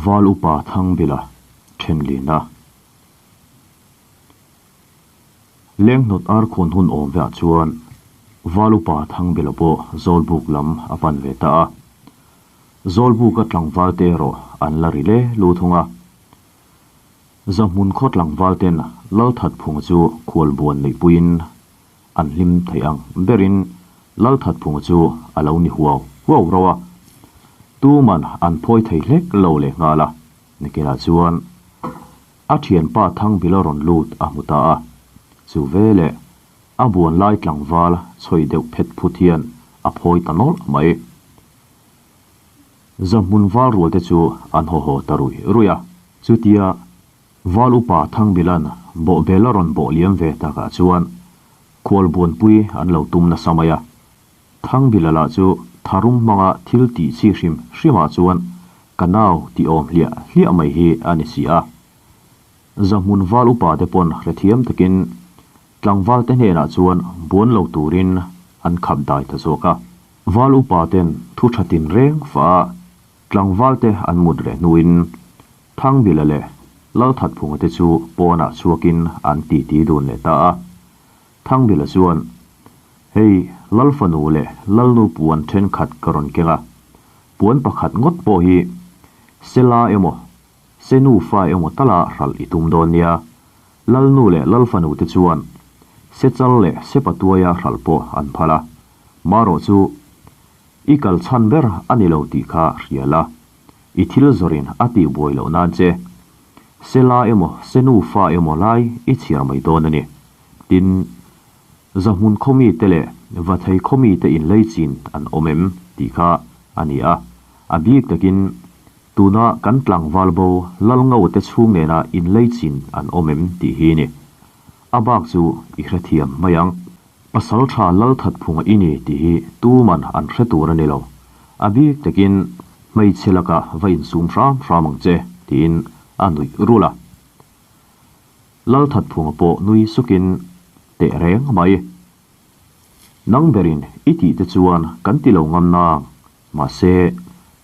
Val upa Thangbila thenlina. Lenghnawt ar khawn hun awm veah chuan Val upa Thangbila pawh Zawlbuk lam a pan ve ta a. Zawlbuka tlangval te erawh an la ri le lu thung a. Zahmun khaw tlangval ten Lalthatphunga chu khualbuan neihpuiin an hlim theih ang berin Lalthatphunga chu a lo ni huau huau rauh a, tuman an phawi thei hlek lo leh nghal a, Nikinah chuan a thianpa Thangbila rawn lut a hmu ta a, chu veleh a buan lai tlangval chhawi deuh phet phut hian a phawi ta nawlh mai. Zahmun val rual te chu an haw haw ta rui rui a, chutia Val upa Thangbilan bawhbel a rawn bawh liam ve takah chuan khualbuanpui an lo tum nasa mai a. Thangbila lah chu tharum hmanga thil tih chi hrim hrimah chuan ka nau tih awm hliah hliah mai hi a ni si a. Zahmun val upa te pawn hrethiam takin tlangval te hnenah chuan buan lo turin an khap dai ta zawk a. Val upa ten thu tha tin reng fah a tlangval te an mut reh hnuin Thangbila leh Lalthatphunga te chu pawnah chhuakin an titi dun leh ta a. Thangbila chuan, Hei, Lalfanu leh Lalnu puan thenkhat ka rawn keng a, puan pakhat ngawt pawh hi Sela emaw, Senu fa emaw tala hralh i tum dawn nia. Lalnu leh Lalfanu te chuan Sechal leh Sepatuaia hralh pawh an phal a, marawh chu i kal chhan ber a ni lo tih kha hria la. I thil zawrin a tih buai loh nan che. Sela emaw, Senu fa emaw lai i chhiar mai dawn a ni. Tin, Zahmun khaw mite leh Vathei khaw mite inlei chin an awm em tih kha a ni a. A bik takin tuna kan tlangval bo Lalngo te chhung nena inlei chin an awm em tih hi ni. A bak chu i hrethiam mai ang. Pasal tha Lalthatphunga i ni tih hi tuman an hre tur a ni lo. A bik takin hmeichhe lakah va insum hram hram ang che, tiin a nuih rulh a. Lalthatphunga pawh nui sukin teh reng mai. Nang berin i tih te chuan kan ti lo ngam nang, mahse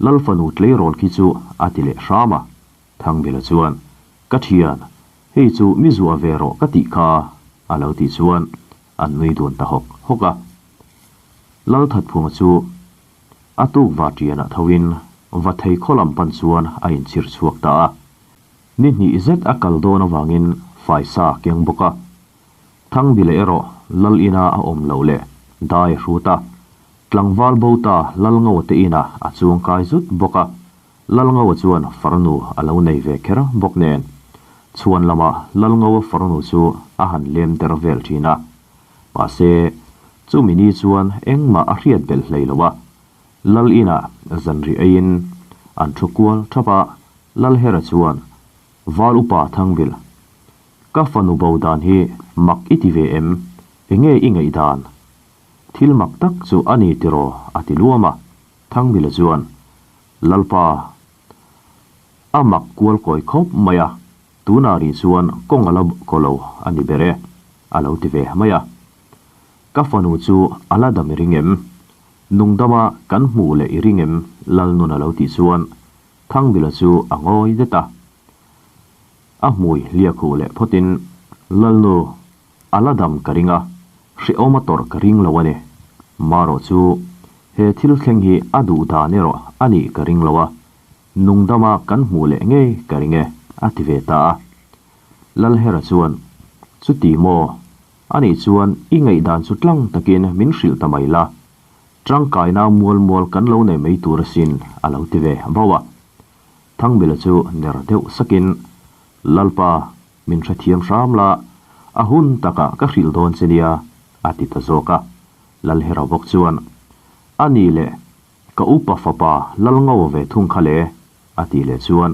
Lalfanu tleirawl khi chu a ti leh hram a. Thangbela chuan, Ka thian, hei chu mi zuah ve rawh ka tih kha, a lo tih chuan an nui dun ta hawk hawk a. Lalthatphunga chu a tuk va tianah thoin va thei khaw lam pan chuan a inchhir chhuak ta a. Ni hnih zet a kal dawn avangin faisa keng bawk a. Thangbila erawh Lal ina a awm loh leh dai a hrut a. Tlangval bo ta Lalngawa te inah a chuangkai zut bawk a. Lalngawa chuan farnu a lo nei ve kher bawk nen, chhuan lamah Lalngawa farnu chu a han lem der vel thin a. Mahse, chumi ni chuan engmah a hriat belh hlei lo a. Lal inah zanri eiin an thu kual thap a, Lalhera chuan, Val upa Thangbil, ka fanu bo dan hi mak i ti ve em? Enge i ngaih dan? Thil mak tak chu a ni tiraw? a ti luam a. Thangbila chuan, Lalpa, a mak kual kawi khawp mai a, tunah rih chuan kawng a la kaw lo a ni ber e, a lo ti ve mai a. Ka fanu chu a la dam i ring em? Nungdama kan hmuh leh i ring em? Lalnun a lo tih chuan Thangbila chu a ngawi det a. A hmui hliak huh leh phawtin, Lalnu, a la dam ka ring a, hrehawm a tawrh ka ring lo a ni. Marawh chu he thil thleng hi a duh dan erawh a nih ka ring lo a, nungdama kan hmuh leh ngei ka ring e, a ti ve ta a. Lalhera chuan, Chuti maw? Anih chuan i ngaihdan chu tlang takin min hrilh ta mai la, tangkaina mual mual kan lo nei mai tur asin, a lo ti ve bauh a. Thangbila chu ner deuh sakin, Lalpa, min hrethiam hram la, a hun takah ka hrilh dawn che nia, a ti ta zawk a. Lalhera bawk chuan, A ni le, ka upa fapa Lalngawa ve thung kha le, a tih leh chuan,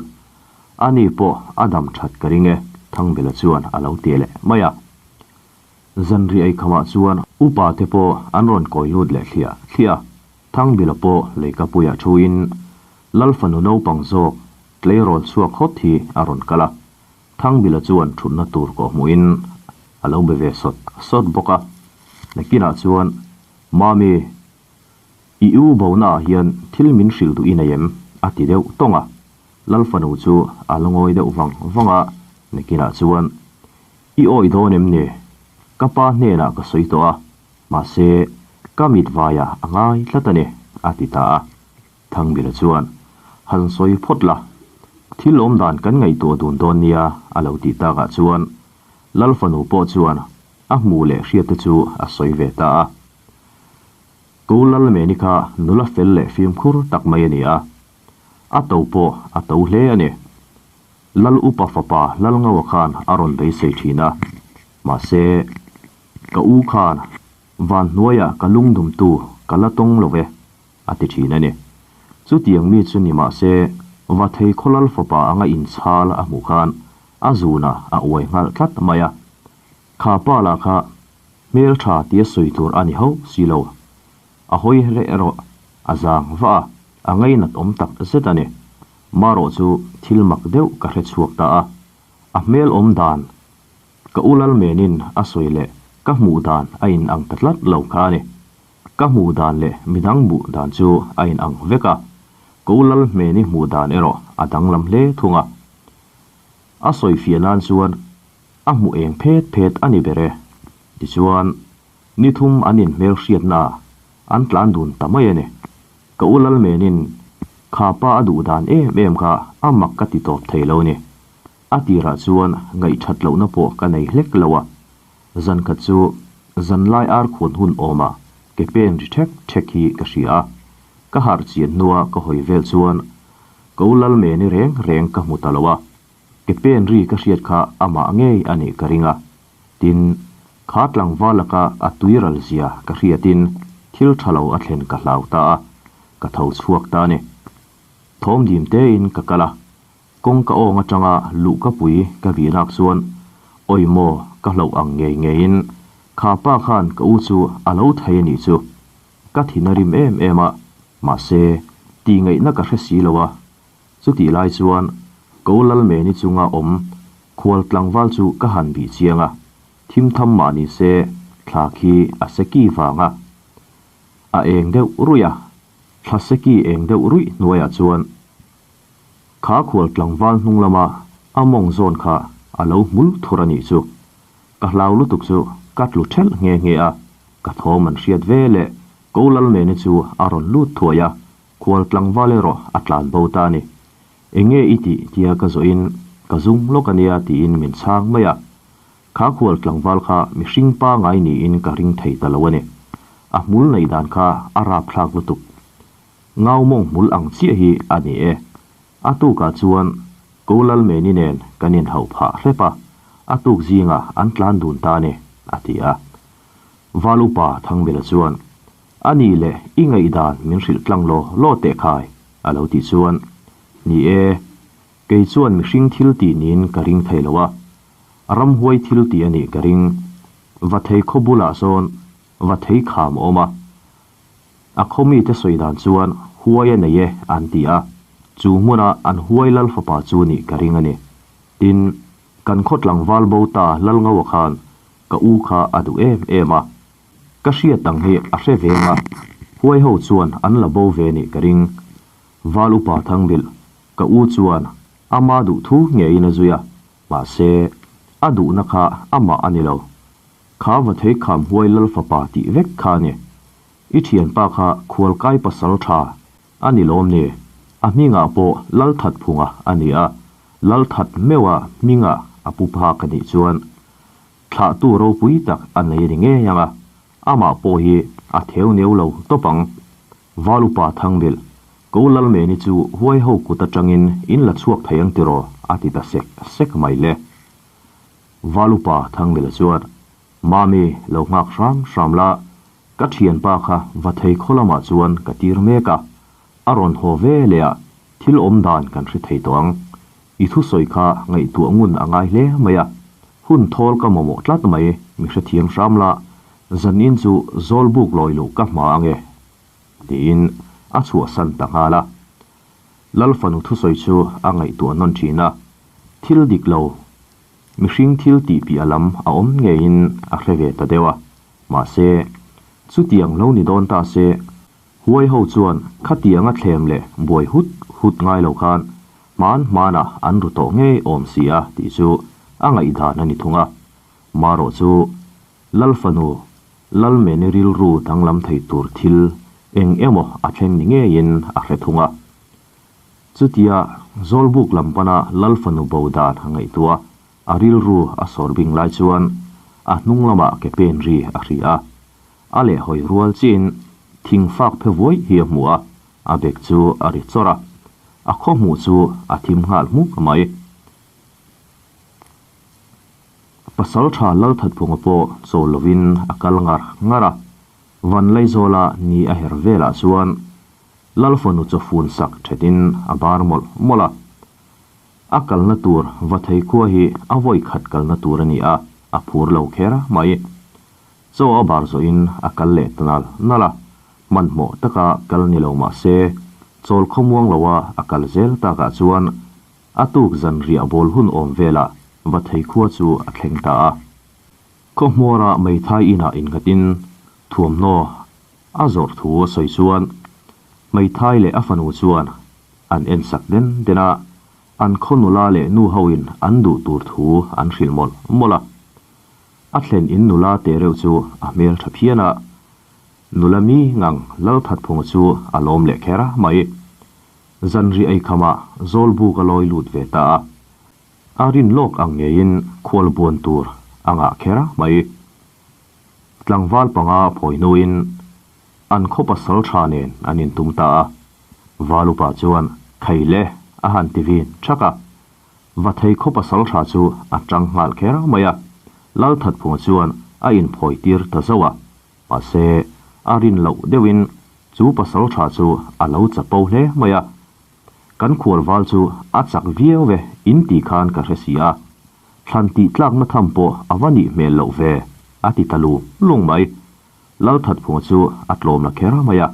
A ni pawh a dam that ka ring e, Thangbela chuan a lo ti leh mai a. Zanri eikhamah chuan upa te pawh an rawn kawi lut leh thliah thliah a, Thangbela pawh leikapuiah thuin Lalfanu naupang zawk tleirawl chhuak hawt hi a rawn kal a, Thangbila chuan thutna tur kawh hmuhin a lo be ve sawt sawt bawk a. Nakinah chuan, Mami, i u bonaah hian thil min hrilh duh i nei em? a ti deuh tawng a. Lal fanu chu a la ngawi deuh vang vang a, nakinah chuan, I awi dawn em ni? Ka pa hnenah ka sawi tawh a, mahse, ka mit vaiah a ngai tlat a ni, a ti ta a. Thangbila chuan, Han sawi phawt la, thil awm dan kan ngaihtuah dun dawn nia, a lo tih takah chuan Lal fanu pawh chuan a hmuh leh hriatte chu a sawi ve ta a. Ko Lalmeni kha nula fel leh fimkhur tak mai a ni a, a to pawh a to hle a ni. Lal upa fapa Lalngaua khan a rawn beisei thin a, mahse, ka u khan van hnuaiah ka lungdumtu ka la tawng lo ve, a ti thin a ni. Chutiang mi chu ni mah se, Vathei khaw Lal fapa anga inchhal a hmuh khan a zunah a uai nghalh tlat mai a. Kha pa lah kha hmel tha tia sawi tur a ni hauh si lo. A hawi reh erawh a zang vah a, a ngainat awm tak zet a ni. Marawh chu thil mak deuh ka hre chhuak ta a, a hmel awm dan ka u Lalmenin a sawi leh ka hmuh dan a in ang ta tlat lo kha a ni. Ka hmuh dan leh midang hmuh dan chu a in ang vek a, ka u Lalmeni hmuh dan erawh a danglam hle thung a. A sawi fiah nan chuan A hmu eng phet phet a ni ber e. Tichuan, ni thum an inhmel hriatna ah an tlan dun ta mai a ni. Ka u Lalmenin kha pa a duh dan em em kha a mak ka ti tawp thei lo ni. A tirah chuan ngaihthat lohna pawh ka nei hlek lo a. Zan khat chu zanlai ar khuan hun awmah ke pen ri ṭhek ṭhek hi ka hria a. Ka harh chian hnua ka hawi vel chuan ka u Lalmeni reng reng ka hmu ta lo a. Ke pen ri ka hriat kha amah ngei a nih ka ring a, tin, kha tlangval laka a tui ral zia ka hriatin thil tha lo a thlen ka hlau ta a, ka tho chhuak ta a ni. Thawm dim tein ka kal a, kawngka awng atanga luh ka pui ka vihnak chuan awi maw ka hlauh ang ngei ngeiin kha pa khan ka u chu a lo thei a nih chu. Ka thin a rim em em a, mahse, tih ngaihna ka hre si lo a, Chutih lai chuan Ko Lalmeni chunga awm khual tlangval chu ka han bih chiang a, thim tham mah ni se thla khi a seki vang a, a eng deuh ruih a, thla seki eng deuh ruih hnuaiah chuan kha khual tlangval hnung lama a mawng zawn kha a lo hmul thur a nih chu. Ka hlau lutuk chu ka tlu ṭhelh nghe nghe a, ka thawm an hriat ve leh Ko Lalmeni chu a rawn lut thuai a, Khual tlangval erawh a tlan bo ta a ni. Enge i tih tia ka zawhin ka zung lawk a nia tiin min chhang mai a. Kha khual tlangval kha mihring pangai niin ka ring thei ta lo a ni. A hmul neih dan kha a rapthlak lutuk. Ngau mawng hmul ang chiah hi a ni e. A tukah chuan Ko Lalmeni nen kan inhauh phah hrep a, a tuk zingah an tlan dun ta a ni, a ti a. Val upa Thangbela chuan A nih leh i ngaihdan min hrilh tlang law law teh khai, a lo tih chuan, Ni e, kei chuan mihring thil tih niin ka ring thei lo a, ramhuai thil tih a nih ka ring. Va thei khaw bulah sawn va thei kham a awm a, a khaw mite sawi dan chuan huai a nei e an ti a, chu hmuna an huai lal fapa chu nih ka ring a ni. Tin, kan khaw tlangval bo ta Lalngaua khan ka u kha a duh em em a, Ka hriat ang hi a hre veng a, huai ho chuan an la bo ve nih ka ring. Val upa Thangbilh, ka u chuan ama duh thu ngeiin a zui a, mahse, a duhna kha amah a ni lo. Kha va thei kham huai lal fapa tih vek kha a ni. I thianpa kha khualkai pasal tha a ni lawm ni? A hmingah pawh Lalthatphunga a ni a, Lalthat meuha hmingah a pu phak a nih chuan Thlahtu ropui tak a nei a ni ngei ang a, amah pawh hi a theu neu lo tawp ang. Val upa Thangbilh, Ko Lalmeni chu huai ho kut atangin in la chhuak thei ang tiraw? a ti ta sek sek mai le. Val upa Thangbilh chuan, Mami, lo nghak hram hram la, ka thianpa kha va thei khaw lamah chuan ka tir mek a, a rawn haw ve leh a, thil awm dan kan hre thei tawh ang. I thusawi kha ngaihtuah ngun a ngai hle mai a, hun thawl ka mamawh tlat mai, mi hrethiam hram la, zanin chu zawl buk lawi luh ka hma ange, tiin a chhuahsan ta nghal a. Lal fanu thusawi chu a ngaihtuah nawn thin a, thil dik lo, mihring thil tih piah lam a awm ngeiin a hre ve ta deuh a, mahse, chutiang lo ni dawn ta se, Huai ho chuan khatianga thlem leh buai hut hut ngai lo khan. Hman hmanah an ru tawh ngei awm si a tih chu a ngaihdan a ni thung a. Marawh chu Lal fanu Lalmeni rilru danglam thei tur thil eng emaw a thleng ni ngeiin a hre thung a. Chutia Zawlbuk lam pana Lal fanu bo dan a ngaihtuah a rilru a sawr bing lai chuan a hnung lamah ke pen ri a hri a. A lehhawi rual chiin thing fak phe vuai hi a hmu a, a bek chu a ri chawrh a, a khaw hmuh chu a thim nghal hmuk mai. Pasal tha Lalthatphunga pawh chawl lovin a kal ngar ngar a, Vanlaizawla ni a her velah chuan Lalfanu chaw fun sak thetin a bar mawlh mawlh a. A kalna tur Vathei khua hi a vawi khat kalna tur a ni a, a phur lo kher mai. Chaw a bar zawhin a kal leh ta nal nal a, hmanhmawh taka kal ni lo mah se, chawl khawmuang loa a kal zel takah chuan a tuk zan riah bawl hun awm velah Vathei khua chu a thleng ta a. Khawhmuara Meithai inah innghatin thuamhnaw a zawrh thu a sawi chuan Meithai leh a fanu chuan an ensak den den a, an khaw nula leh nu hoin an duh tur thu an hrilh mawlh mawlh a. A thlen in nula teh reuh chu a hmel tha phian a, nula mi ngang Lalthatphunga chu a lawm leh kher mai. Zanri eikhamah Zawlbuk a lawi lut ve ta a, a rin lawk ang ngeiin khual buan tur a ngah kher mai. Tlangval panga phawi hnuin an khaw pasal tha nen an intum ta a, Valupa chuan Khaile a han ti vin thak a. Va thei khaw pasal tha chu a tang nghal kher mai a, Lalthatphunga chuan a inphawi tir ta zauh a, mahse a rin loh deuhin chu pasal tha chu a lo chapo hle mai a, Kan khualval chu a chak viau ve in ti khan ka hre si a, thlan tih tlakna tham pawh a va nih hmel loh ve a ti ta lung lung mai. Lalthatphunga chu a tlawm la kher mai a,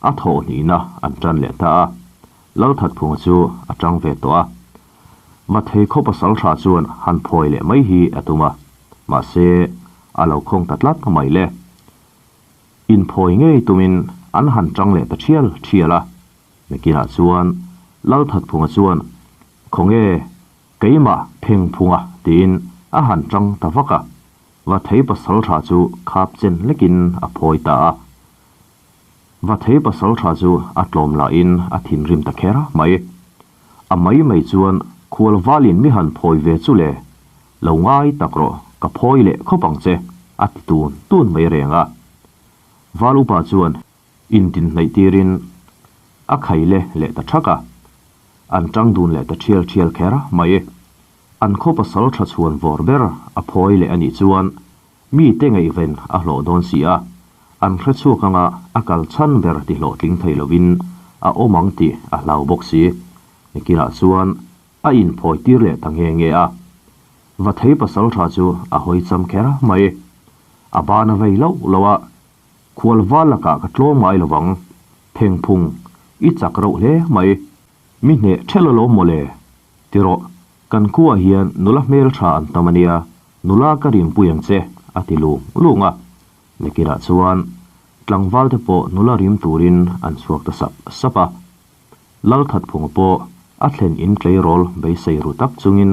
a thawh hnihna an tan leh ta a. Lalthatphunga chu a tang ve tawh a. Vathei khaw pasal tha chuan han phawi leh mai hi a tum a, mahse a lo khawng ta tlat mai le. Inphawi ngei tumin an han tang leh ta thial thial a. Nakinah chuan Lalthatphunga chuan, Khawnge, keimah Phengphunga tiin a han tang ta vak a. Vathei pasal tha chu khap chen hlekin a phawi ta a. Vathei pasal tha chu a tlawm lahin a thinrim ta kher mai. A mai mai chuan khual valin mi han phawi ve chu le, lo ngai tak rawh, ka phawi leh khawp ang che, a ti tun tun mai reng a. Val upa chuan intinhnaih tirin a khai le leh ta thak a, an tang dun leh ta thial thial kher mai. An khaw pasal tha chhuan vawr ber a phawi leh a nih chuan Mite ngaihven a hlawh dawn si a, an hre chhuak anga a kal chhan ber ti hlawhtling thei lovin a awm ang tih a hlau bawk si. Nikinah chuan a inphawi tir leh ta nge nge a. Vathei pasal tha chu a hawi cham kher mai. A ban a vei loh loh a, Khual val lakah ka tlawm ngai lovang, Phengphung, i chak reuh hle mai. Mi hneh ṭhelh alawm mawle, ti rawh, kan khuaah hian nula hmel tha an tam a nia, Nula ka rimpui ang che, a ti lung lung a. Nakinah chuan tlangval te pawh nula rim turin an chhuak ta sap sap a. Lalthatphunga pawh a thlen in tleirawl beisei ru tak chungin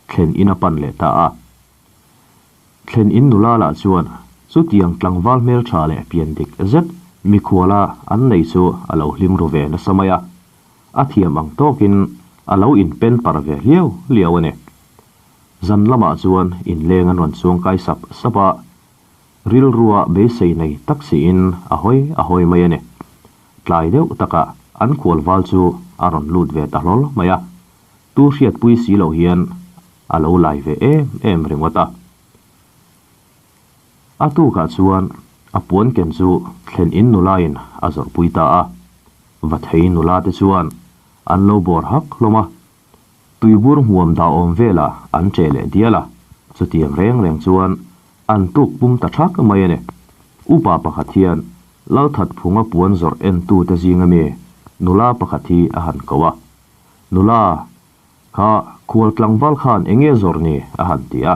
thlen in a pan leh ta a. Thlen in nula lah chuan chutiang tlangval hmeltha leh pian dik zet mikhuala an nei chu a lo hlim ru ve nasa mai a. A thiam ang tawkin a lo inpen par ve hliau hliau a ni. Zan lamah chuan inleng an rawn chuang kai sap sap a, rilrua beisei nei tak siin a hawi a hawi mai a ni. Tlai deuh takah an khual val chu a rawn lut ve ta hlawl mai a, tu hriatpui si loh hian a lo lai ve em em ringawt a. A tukah chuan a puan ken chu thlen in nulain a zawrhpui ta a, Vathei nula te chuan an lo bawr hak hlawm a. Tuibur hmuam dah awm velah an che leh dial a, chutiang reng reng chuan an tuk pum ta thak mai a ni. Upa pakhat hian Lalthatphunga puan zawrh entute zinga mi nula pakhat hi a han ko a, Nula, kha khual tlangval khan eng nge zawrh ni? a han ti a.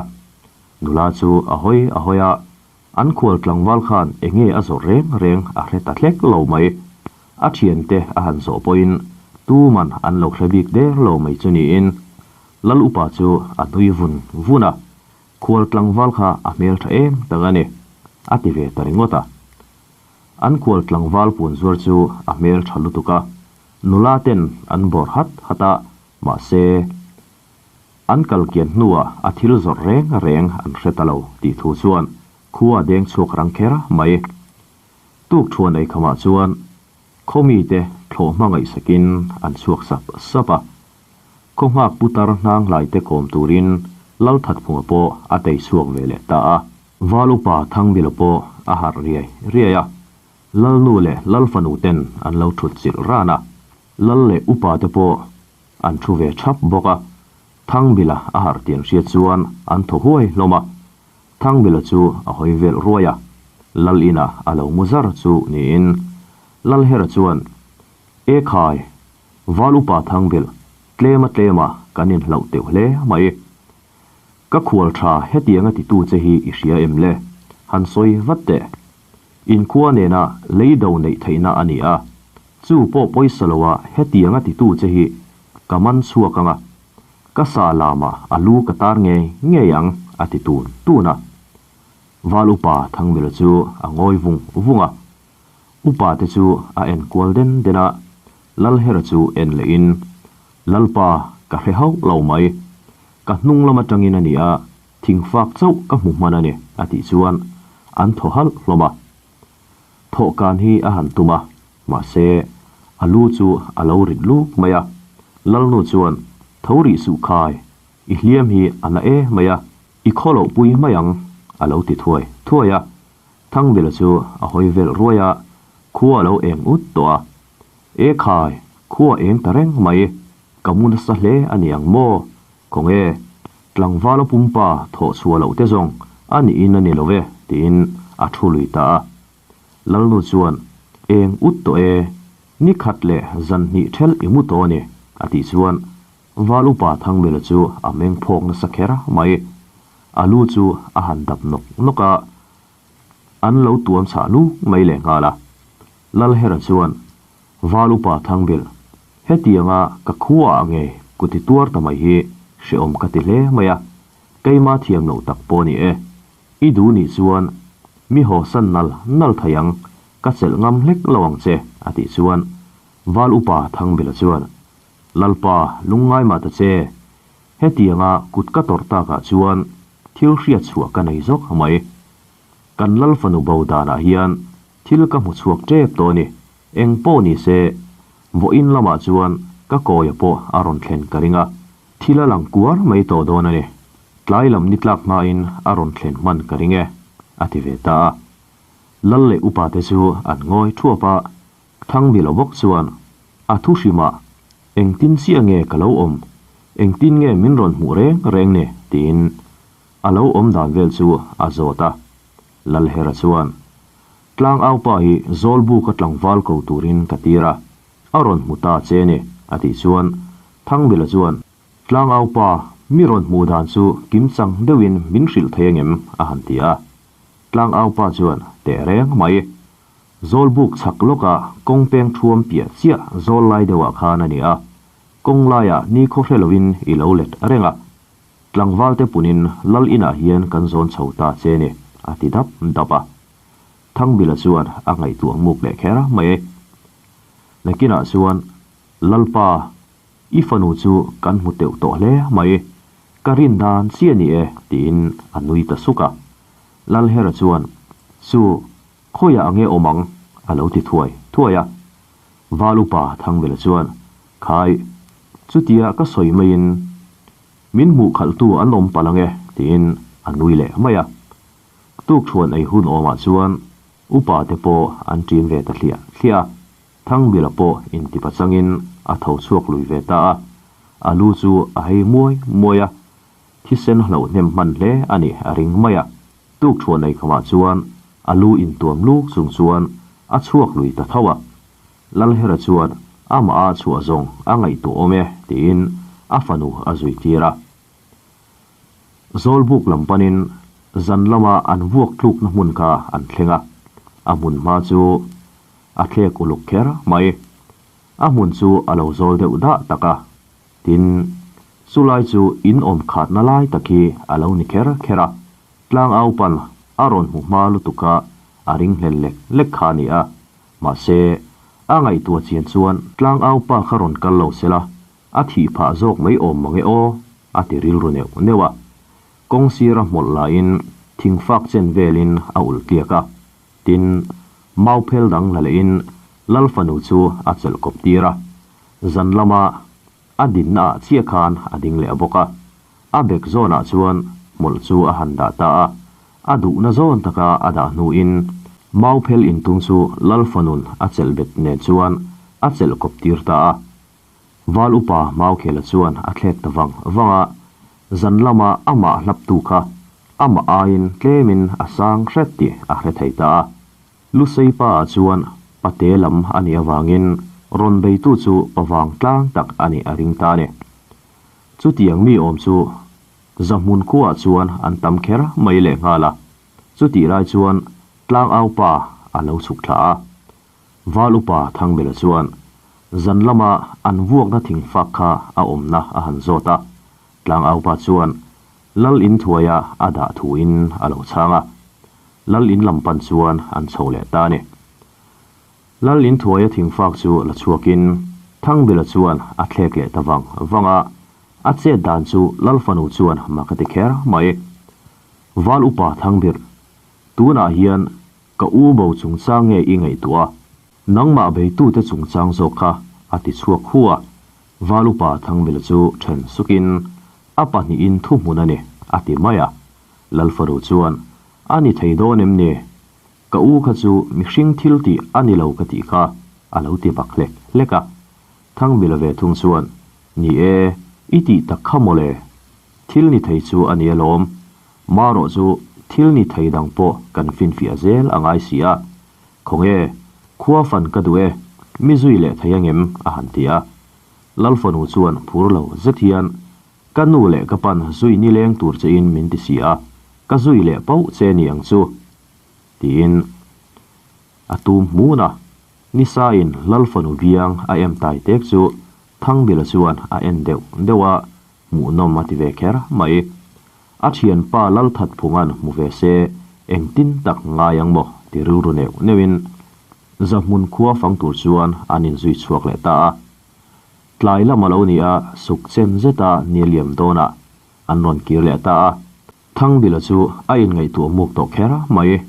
Nula chu a hawi a hawi a, an khual tlangval khan eng nge a zawrh reng reng a hre ta hlek lo mai. A thiante a han zawh pawhin Tuman an lo hre bik der lo mai chu niin Lal upa chu a nui vun vun a, Khual tlangval kha a hmel tha em tak a ni, a ti ve ta ringawt a. An khual tlangval puan zuar chu a hmel tha lutuk a, nula ten an bawrh hat hat a, mahse, an kal kian hnuah a thil zawrh reng reng an hre ta lo tih thu chuan khua a deng chhuak rang kher mai. Tuk thuan ei khamah chuan khaw mite thlawh hma ngaihsakin an chhuak sap sap a. Khaw nghak putar hnang hlaite kawm turin Lalthatphunga pawh a tei chhuak ve leh ta a. Val upa Thangbila pawh a harh riai riai a, Lalnu leh Lalfanu ten an lo thut chilh ran a, Lal leh upa te pawh an thu ve thap bawk a. Thangbila a harh tih an hriat chuan an thaw huai hlawm a. Thangbila chu a hawi velh ruai a, Lal inah a lo mu zar chu niin Lalhera chuan, E khai! Val upa Thangbil, tlema tlema kan inhlauh teuh hle mai. Ka khual tha hetianga titu che hi i hria em le? Han sawi vat teh. Inkhua nena lei do neih theihna a ni a, chu pawh pawisa loa hetianga titu che hi ka man chhuak ang a, ka sa lamah a lu ka tar ngei ngei ang a ti tun tun a. Val upa Thangbil chu a ngawi vung vung a. Upa te chu a en kual den den a, Lalhera chu en leh in, Lalpa, ka hre hauh lo mai. Ka hnung lam atangin a ni a, thingfak chauh ka hmu hman a ni, a tih chuan an thaw halh hlawm a. Thawhkan hi a han tum a, mahse, a lu chu a lo rit luk mai a. Lalnu chuan, Tho rih suh khai, i hliam hi a na e mai a, i khaw loh pui mai ang, a lo ti thuai thuai a. Thangbila chu a hawi velh ruai a, khua a lo eng ut tawh a. E khai, khua eng ta reng mai, ka mu nasa hle a ni ang maw? Khawnge, tlangvala pumpa thawh chhuah loh te zawng a niin a ni lo ve, tiin a thu lui ta a. Lalnu chuan, Eng ut tawh e, ni khat leh zan hnih thelh i mu tawh a ni, a tih chuan Val upa Thangbila chu a meng phawk nasa kher mai. A lu chu a han dap nawk nawk a, an lo tuam chhah luk mai leh nghal a. Lalhera chuan, Val upa Thangbil, hetianga ka khua ah nge kuti tuar ta mai hi hrehawm ka ti hle mai a, keima thiam loh tak pawh ni e. I duh nih chuan mi haw san nal nal thei ang, ka chelh ngam hlek lo ang che, a tih chuan Val upa Thangbila chuan, Lalpa, lungngai mah ta che, Hetianga kut ka tawrh takah chuan thil hriat chhuah ka nei zawk mai. Kan Lal fanu bo danah hian thil ka hmu chhuak tep tawh a ni. Eng pawh ni se, vawiin lamah chuan ka kawia pawh a rawn thlen ka ring a, thil a lang kuar mai tawh dawn a ni. Tlai lam ni tlak hmain a rawn thlen hman ka ring e, a ti ve ta a. Lal leh upate chu an ngawi thuap a, Thangmilo bawk chuan a thu hrimah, Engtin chiah nge ka lo awm? Engtin nge min rawn hmuh reng reng ni? tiin a lo awm dan vel chu a zawt a. Lalhera chuan, Tlang aupa hi Zawlbuka tlangval ko turin ka tir a, a rawn hmu ta che ni, a tih chuan Thangmila chuan, Tlang aupa, mi rawn hmuh dan chu kimchang deuhin min hrilh thei angem? a han ti a. Tlang aupa chuan, Teh reng mai. Zawlbuk chhak lawka kawng peng thuam piah chiah zawl lai deuhah khan a ni a, kawng laiah ni khaw hre loin i lo let reng a. Tlangvalte punin lal inah hian kan zawn chho ta che ni, a ti dap dap a. Thangbila chuan a ngaihtuah muk leh kher mai e. Nakinah chuan, Lalpa, i fanu chu kan hmu teuh tawh hle mai, ka rin dan chiah ni e, tiin a nui ta suk a. Lalhera chuan, Chu, Khawiah ange awm ang? a lo ti thuai thuai a. Val upa Thangvela chuan, Khai, chutia ka sawi maiin min hmuh khalhtu an awm palh ange, tiin a nui leh mai a. Tukṭhuan ei hun awmah chuan upa te pawh an ṭin ve ta thliah thliah a. Thangbila pawh intipa changin a tho chhuak lui ve ta a. A lu chu a hei muai muai a, thisen hloh hnem hman hle a ni a ring mai a. Tukṭhuan ei khamah chuan a lu intuam luk chung chuan a chhuak lui ta tho a. Lalhera chuan amah a chhuah zawng a ngaihtuah awm e tiin a fanu a zui tir a. Zawlbuk lam panin zan lama an vuak tlukna hmun kha an thleng a, a hmun hma chu a thlek uluk kher mai. A hmun chu a lo zawl deuh dah tak a. Tin, chulai chu in awm khatna lai tak hi a lo ni kher kher a. Tlangau pan a rawn hmu hma lutuk a, a ringhlel lek lek kha a ni a. Mahse, a ngaihtuah chian chuan tlangau pa kha rawn kal lo se la, a thih phah zawk mai awm mange aw, a ti rilru neuh neuh a. Kawng sira hmawlh lahin thingfak chen velin a ulh tliak a. Tin, mau phel dang la lehin Lal fanu chu a chelh kawp tir a. Zan lama a dinna ah chiah khan a ding leh bawk a. A bek zawnah chuan hmawlh chu a han dah ta a. A duhna zawn taka a dah hnuin mau phel intung chu Lal fanun a chelh bet nen chuan a chelh kawp tir ta a. Val upa Maukhela chuan a thlek ta vang vang a, zan lama amah hlaptu kha amah aiin tlemin a sang hret tih a hre thei ta a. Lusei pa ah chuan pate lam a nih avangin rawn beitu chu pa vang tlang tak a nih a ring ta a ni. Chutiang mi awm chu Zahmun khuaah chuan an tam kher mai lehnghal a, chutih lai chuan tlangau pa a lo chhuk thla a. Val upa Thangbela chuan zan lama an vuakna thingfak kha a awmna a han zawt a, Tlangaupa chuan Lal in thuaia a dah thuin a lo chhang a, Lal in lam pan chuan an chho leh ta a ni. Lal in thuaia thingfak chu la chhuakin Thangbela chuan a thlek leh ta vang vang a, a chet dan chu Lal fanu chuan mak a ti kher mai. Val upa Thangbir, tunah hian Ka u bo chungchang nge i ngaihtuah a? Nangmah beitute chungchang zawk kha a ti chhuak hu a. Val upa Thangmila chu then sukin, A pahnihin thuhmun a ni, a ti mai a. Lalfaru chuan, A ni thei dawn em ni? Ka u kha chu mihring thil tih a ni lo ka tih kha, a lo ti bak hlek hlek a. Thangmila ve thung chuan, Ni e, i tih tak kha mawle. Thil ni thei chu a ni alawm. Marawh chu thil ni thei dang pawh kan finfiah zel a ngai si a. Khawnge, khua fan ka duh e, mi zui leh thei angem? a han ti a. Lal fanu chuan phur lo zet hian, Ka nu leh ka pan zui nileng tur che in min ti si a, ka zui leh pauh che ni ang chu, tiin a tum hmun a. Nisa in Lal fanu biang a em tai tek chu Thangbila chuan a en deuh deuh a, Hmuhnawm a ti ve kher mai. A thianpa Lalthatphunga'n hmu ve se engtin tak ngai ang maw ti rilru neuh neuhin Zahmun khua fang tur chuan an inzui chhuak leh ta a. Tlai lam a lo ni a, suk chen zeta ni liam dawnah an rawn kir leh ta a. Thangbila chu a inngaihtuah muk tawh kher mai.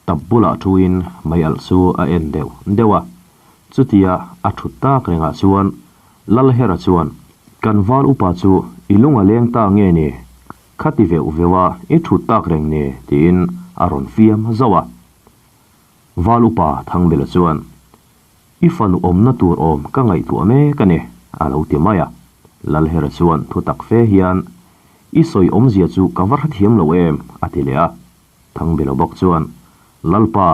Tap bulah thuin mei alh chu a en deuh deuh a. Chutia a thut tak rengah chuan Lalhera chuan, Kan val upa chu i lung a leng ta nge ni? Khati veuh veuh a i thut tak reng ni? tiin a rawn fiam zauh a. Val upa Thangbela chuan, I fanu awmna tur awm ka ngaihtuah mek a ni, a lo ti mai a. Lalhera chuan thu tak fe hian, I sawi awmzia chu ka va hrethiam lo em? a ti leh a. Thangbela bawk chuan, Lalpa,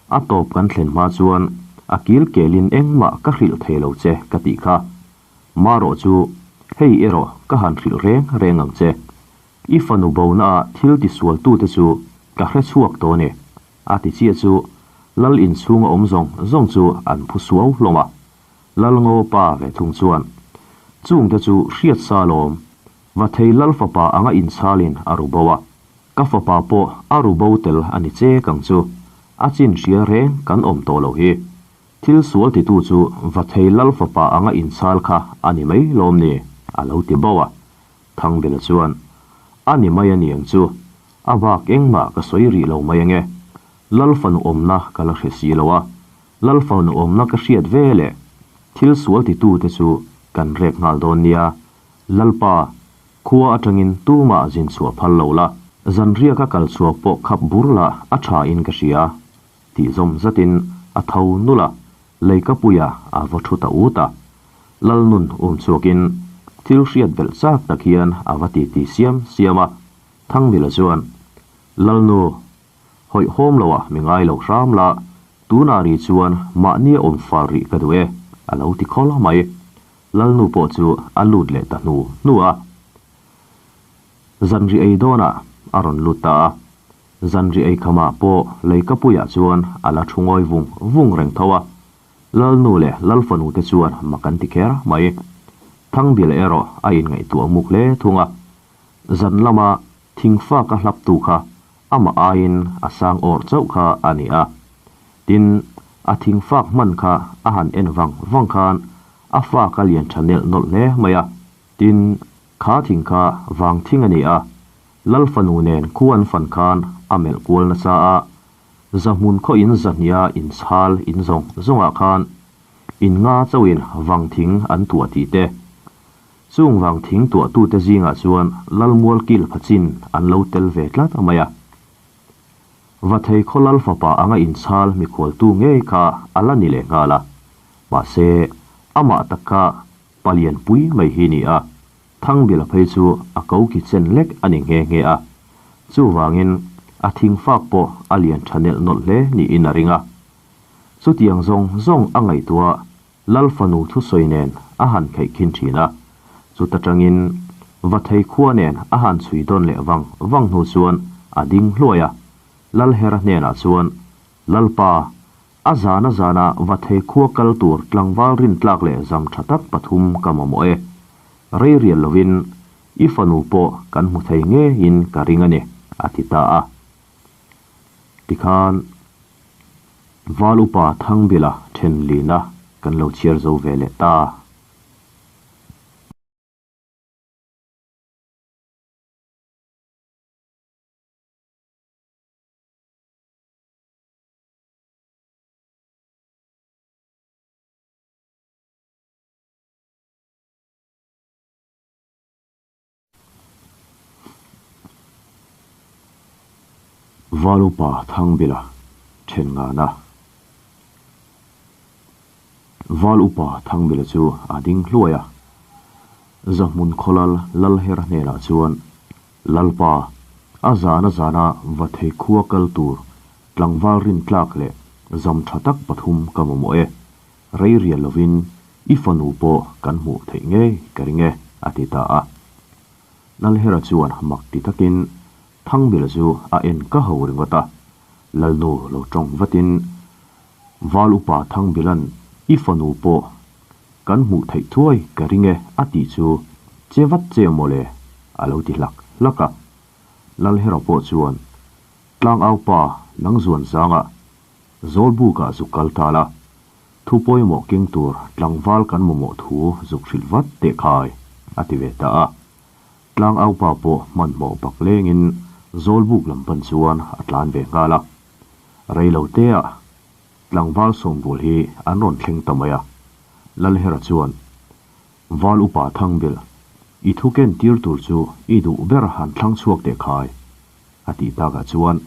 a tawp kan thlen hma chuan a kil kelin engmah ka hrilh thei lo che ka tih kha. Marawh chu, hei erawh ka han hrilh reng reng ang che. I fanu bona ah thil tisualtute chu ka hre chhuak tawh a ni. A ti chiah chu Lal inchhunga awm zawng zawng chu an phu suau hlawm a. Lal Ngaw pa ve thung chuan, Chungte chu hriat sa lawm, va thei Lal fapa anga inchalin a ru bo a. Ka fapa pawh a ru bo tel a ni chek ang chu, a chin hria reng kan awm tawh lo hi. Thil sual titu chu va thei Lal fapa anga inchal kha a ni mai lawm ni? a lo ti bauh a. Thangbela chuan, A ni mai a ni ang chu, a bak engmah ka sawi rih lo mai ange. Lal fanu awmna ka la hre si lo a, Lal fanu awmna ka hriat ve leh thil sual titu te chu kan rek nghal dawn nia. Lalpa, Khua atangin tumah zin chhuah phal lo la, zanriaka kal chhuak pawh khap bur la a tha in ka hria, tih zawm zatin a tho nul a, leikapuia a va thu ta ut a. Lalnun um chhuakin thil hriat belh chak tak hian a va titi siam siam a, Thangmila chuan, Lalnu, hawihhawm loah mi ngai lo hram la, tunah ri chuan mahni a awm fal rih ka duh e, a lo ti khawl mai. Lalnu pawh chu a lut leh ta hnu hnu a. Zanri ei dawnah a rawn lut ta a. Zanri ei khamah pawh leikapuiah chuan a la thu ngawi vung vung reng tho a. Lalnu leh Lalfanu te chuan mak an ti kher mai. Thangbil erawh a inngaihtuah muk hle thung a. Zan lama thingfak a hlaptu kha amah aiin a sang awrh chauh kha a ni a. Tin, a thingfak hman kha a han en vang vang khan a fak a lian tha nelh nawlh hle mai a. Tin, kha thing kha vang thing a ni a. Lalfanu nen khu an fan khan a melh kual nasa a, Zahmun khaw in zahnia inchhal in zawng zawngah khan in nga chauhin vang thing an tuah tih te. Chung vang thing tuahtute zingah chuan Lalmual kil pha chin an lo tel ve tlat mai a. Vathei khaw lal fapa anga inchhal mikhualtu ngei kha a la ni leh nghal a. Mahse, amah tak kha palian pui mai hi ni a. Thangbila phei chu a ko ki chen lek a ni nghe nghe a, chuvangin a thingfak pawh a lian tha nelh nawlh hle niin a ring a. Chutiang zawng zawng a ngaihtuah Lal fanu thusawi nen a han kheihkhin thin a, chuta tangin Vathei khua nen a han chhui dawn leh vang vang hnu chuan a ding hluai a, Lalhera hnenah chuan, Lalpa, A zana zana va thei khua kal tur tlangval rintlak leh zam tha tak pathum ka mamawh e. Rei rial lovin i fanu pawh kan hmu thei ngeiin ka ring a ni, a ti ta a. Tikhan Val upa Thangbila thenlina kan lo chhiar zo ve leh ta. Valupa Thangbila then ngana. Val upa Thangbila chu a ding hluai a. Zahmun khawlal Lalher hnenah chuan Lalpa, a zana zana va thei khua kal tur tlangval rin tlak leh zam tha tak pathum ka mamawh e. Rei rial lovin i fanu pawh kan hmuh theih ngei ka ring e, a ti ta a. Lalhera chuan mak ti takin Thangbila chu a en ka ho ringawt a. Lalnu lo tawng vatin, Val upa Thangbila'n i fanu pawh Kan hmuh theih thuai ka ring e a tih chu che vat che mawle a lo ti hlak hlak a. Lalhera pawh chuan Tlangau pa nang zuan zangah Zawlbukah zuk kal ta la, thu pawimawh keng tur tlangval kan mamawh thu zuk hrilh vat teh khai a ti ve ta a. Tlangau pa pawh hmanhmawh bak lengin Zawlbuk lam pan chuan a tlan ve nghal a. Reiloteah Tlangval sawmbul hi an rawn thleng ta mai a. Lalhera chuan, Val upa Thangbil, i thu ken tir tur chu i duh ber han thlang chhuak teh khai, a tih takah chuan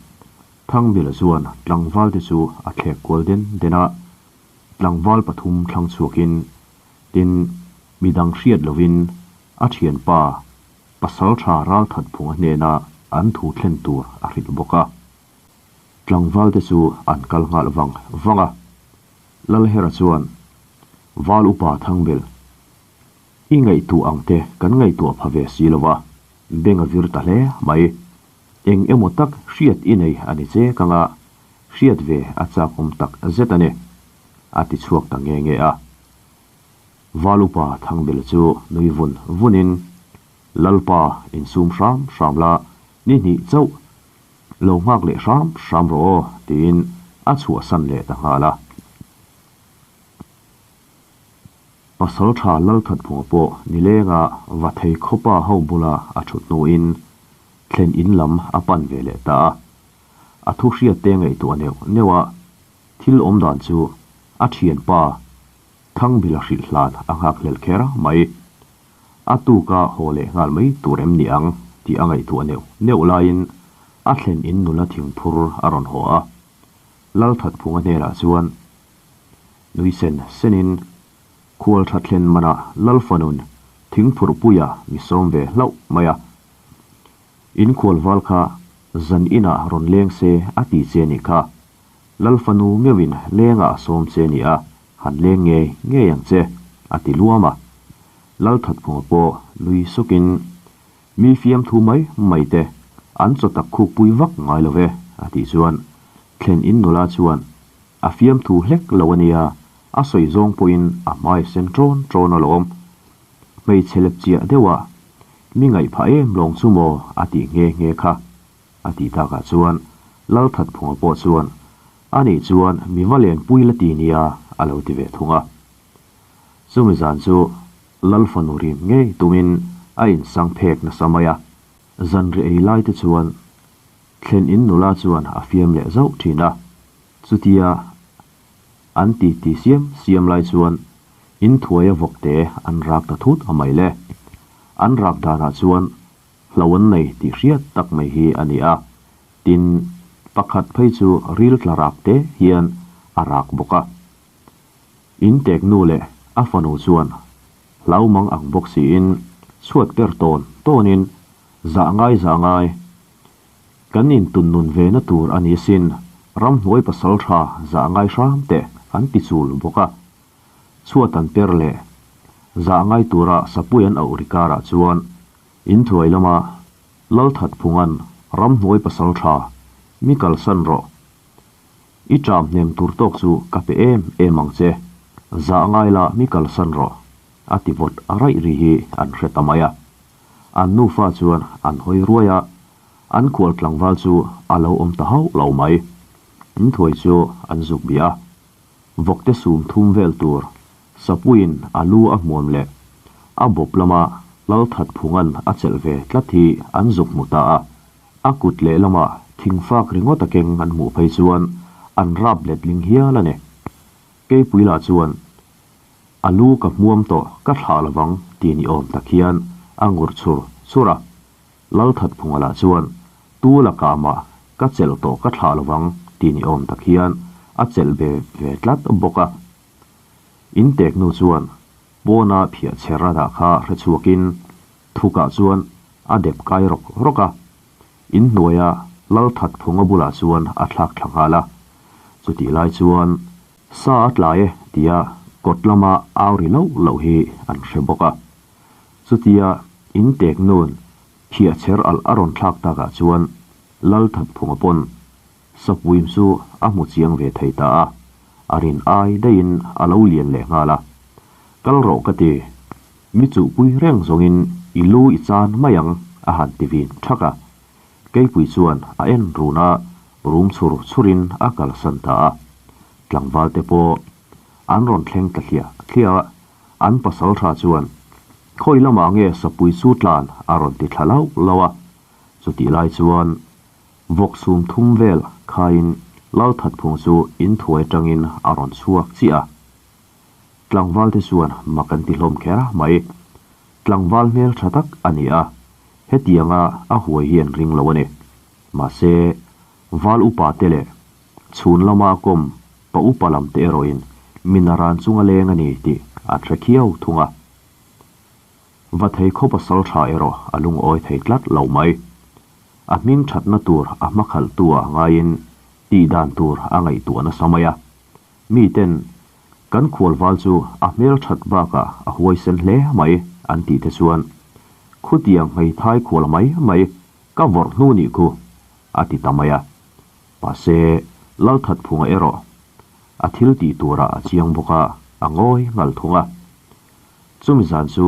Thangbila chuan tlangval te chu a thlek kual den den a. Tlangval pathum thlang chhuakin, tin, midang hriat lovin a thianpa Pasaltha Ralthatphunga hnena an thu thlen tur a hrilh bawk a. Tlangval te chu an kal nghal vang vang a. Lalhera chuan, Val upa Thangbel, i ngaihtuah ang te kan ngaihtuah pha ve si lo va, beng a vir ta hle mai. Eng emaw tak hriat i nei a ni che kang a, hriat ve a chak awm tak zet a ni, a ti chhuak ta nge nge a. Val upa Thangbel chu nui vun vunin, Lalpa, insum hram hram la, ni hnih chauh Lo nghak leh hram hram rawh aw, tiin a chhuahsan leh ta nghal a. Pasal tha Lalthatphunga pawh nilenga va thei khawpa ho bula a thut hnuin thlen in lam a pan ve leh ta a. A thu hriat te ngaihtuah neuh neuh a, thil awm dan chu a thianpa Thangbila hrilh hlan a nghak hlel kher mai. A tuka haw leh nghal mai tur em ni ang tih a ngaihtuah neuh neuh laiin a thlen in nula thingphur a rawn haw a. Lalthatphunga hnenah chuan nui sen senin khual tha thlen manah Lalfanun thingphurhpuia mi sawm ve hlauh mai a. In khual val kha zan inah rawn leng se a ti che nih kha. Lalfanu meuhin lengah a sawm che nia, han leng ngei ngei ang che, a ti luam a. Lalthatphunga pawh nui sukin, Mi fiamthu mai mai te, an chaw tak khukpui vak ngai lo ve, a tih chuan thlen in nula chuan, A fiamthu hlek lo a nia, A sawi zawng pawhin a hmai a sen ṭawn ṭawn alawm. Hmeichhe lep chiah deuha mi ngaih phah em lawng chu maw a tih nghe nghe kha. A tih takah chuan Lalthatphunga pawh chuan a nih chuan mi va lenpui la ti nia a lo ti ve thung a. Chumi zan chu Lal fanu rim ngei tumin a insang phek nasa mai a. Zanri ei lai te chuan thlen in nula chuan a fiam leh zauh thin a, chutia an ti ti siam siam lai chuan in thuaia vawk te an rak ta thut a mai le. An rak danah chuan hlo an nei tih hriat tak mai hi a ni a, tin pakhat phei chu ril tla rak te hian a rak bawk a. In tek nu leh a fanu chuan hlau mang ang bawk siin chhuat per tawn tawnin zah ngai zah ngai kan intun nun ve na tur a ni sin, ramhnuai pasal tha zah ngai hram teh an ti chul bawk a. Chhuat an per leh zah ngai tura sapui an auh ri karah chuan inthuai lama Lalthatphunga'n ramhnuai pasal tha mi kalsan rawh. I ṭam hnem tur tawk chu ka pe em em ang che, zah ngai la mi kalsan rawh, a ti vawt a raih ri hi an hre ta mai a. An nufa chuan an hawi ruai a, an khual tlangval chu a lo awm ta hauh lo mai. In thuai chu an zuk bih a, vawkte sum thum vel tur Sapuiin a lu a hmuam leh a bawp lama Lalthatphunga'n a chelh ve tlat hi an zuk hmu ta a. A kut lehlamah thingfak ringawt a keng an hmuh phei chuan an rap letling hial a ni. Keipui lah chuan, A lu ka hmuam tawh, ka thlah lovang ti ni awm tak hian a ngur chhur chhur a. Lalthatphunga lah chuan, Tu lakah mah ka chelh tawh ka thlah lovang ti ni awm tak hian a chelh ve ve tlat bawk a. Intek nu chuan pawna phiah chher a dah kha hrechhuakin Thukah chuan a dep kai rawk rawk a, inhnuaia Lalthatphunga bulah chuan a thlak thla nghal a. Chutih lai chuan sa a tlai e tia kawt lama au ri loh loh hi an hre bawk a. Chutia intek nun phiah cher alh a rawn thlak takah chuan Lalthatphunga pawn Sapuim chu a hmu chiang ve thei ta a, a rin ai daihin a lo lian leh nghal a. Kal rawh ka ti, mi chuhpui reng zawngin i lu i chan mai ang a han ti vin thak a. Keipui chuan a en run a, rum chhur chhurin a kalsan ta a. Tlangval te pawh an rawn thleng ta hliah hliah a, an pasal tha chuan khawi lamah nge sapui chu tlan a rawn ti thla lauh lauh a. Chutih lai chuan Vawk sum thum vel khaiin Lalthatphung chu in thuai atangin a rawn chhuak chiah a. Tlangval te chuan mak an ti hlawm kher mai. Tlangval hmel tha tak a ni a, hetianga a huai hi an ring lo a ni. Mahse, val upa te leh chhun lama a kawm pa upa lam te erawhin minaran chunga leng a ni tih an hre khiau thung a. Va thei khawp a sal tha erawh a lungawi thei tlat lo mai. A hming thatna tur a hmakhalhtu ah ngaiin tih dan tur a ngaihtuah nasa mai a. Miten kan khualval chu a hmel that bakah a huaisen hle mai an tih te chuan khutiang hmeithai khual mai mai ka vawrh hnu nih khu a ti ta mai a. Mahse Lalthatphunga erawh a thil tih turah a chiang bawk a, a ngawi ngal thung a. Chumi zan chu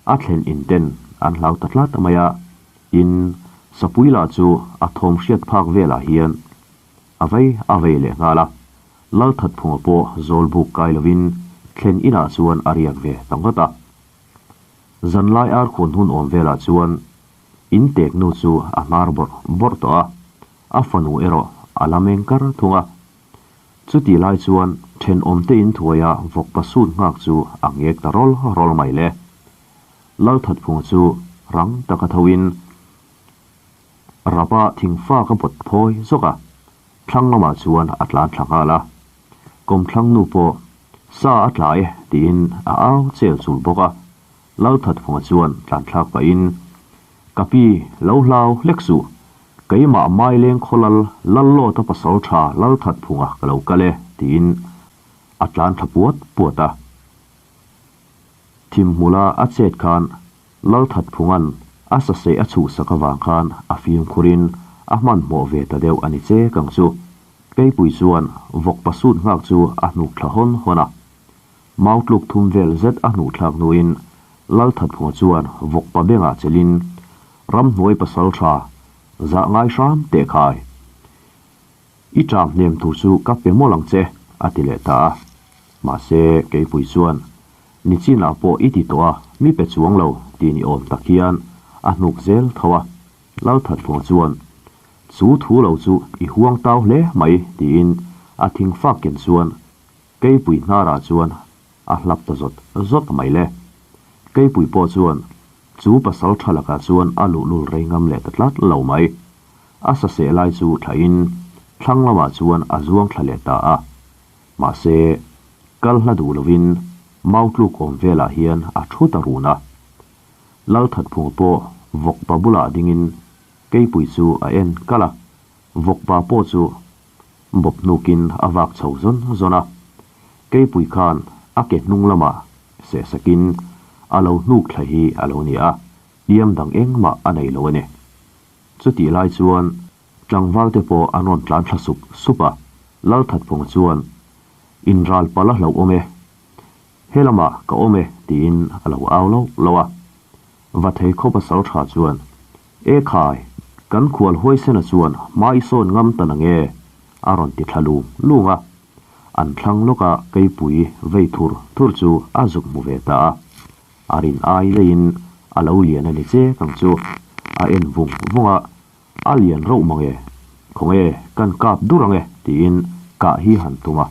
a thlen in ten an hlau ta tlat mai a, in sapui lah chu a thawm hriat phak velah hian a vei a vei leh nghal a, Lalthatphunga pawh zawl buk kai lovin thlen inah chuan a riak ve ta ngawt a. Zanlai arkhuan hun awm velah chuan in tek nu chu a hnar bawrh bawrh tawh a, a fanu erawh a la meng kar thung a. Chutih lai chuan thenawmte in thuaia vawkpa sut nghak chu a ngek ta rawl rawl mai le. Lalthatphunga chu rang taka thoin rapa thingfa ka bawt phawi zawk a, thlang lamah chuan a tlan thla nghal a. Kawmthlang nu pawh sa a tla e tiin a au chel chul bawk a. Lalthatphunga chuan tlan thlak pahin, Ka pi, lo hlau hlek suh. Keimah Maileng khaw lal, Lallawta pasal tha Lalthatphunga ka lo kal e, tiin a tlan thla puat puat a. Thimhmula a chet khan Lalthatphunga'n a saseh a chhuhsak avang khan a fimkhurin a hmanhmawh ve ta deuh a ni che kang chu. Keipui chuan vawkpa sut nghak chu a hnuk thla hawn hawn a. Mau tluk thum vel zet a hnuh thlak hnuin Lalthatphunga chuan vawkpa bengah chelhin ramhnuai pasal tha zah ngai hram teh khai. I ṭam hnem tur chu ka pe mawlh ang che, a ti leh ta a. Mahse, Keipui chuan, Nichinah pawh i ti tawh a, mi pe chuang lo, ti ni awm tak hian a hnuk zel tho a. Lalthatphunga chuan, Chu thu lo chu i huang tau hle mai, tiin a thing fak ken chuan Keipui hnarah chuan a hlap ta zawt zawt mai le. Keipui pawh chuan chu pasal tha lakah chuan a luhlul rei ngam leh ta tlat lo mai. A saseh lai chu thlahin thlang lamah chuan a zuang thla leh ta a. Mahse, kal hla duh lovin Mautluk awm velah hian a thu ta run a. Lalthatphunga pawh vawkpa bulah dingin Keipui chu a en kalh a, vawkpa pawh chu bawp hnukin a vak chho zawn zawn a. Keipui khan a ke hnung lamah sehsakin a lo hnuk thla hi a lo ni a, hliam dang engmah a nei lo a ni. Chutih lai chuan tlangval te pawh an rawn tlan thla sup sup a, Lalthatphunga chuan, In ral pal a hlauh awm e, he lamah ka awm e tiin a lo au lo lo a. Vathei khaw pasal tha chuan, E khai, kan khual huaisena chuan hma i sawn ngam ta nang e, a rawn ti thla lung lung a. An thlang lawka keipui vei thur thur chu a zuk hmu ve ta a. A rin ai daihin a lo lian a ni che kang chu a en vung vung a, a lian rauh mang e, khawnge kan kap dur ang e tiin kah hi han tum a.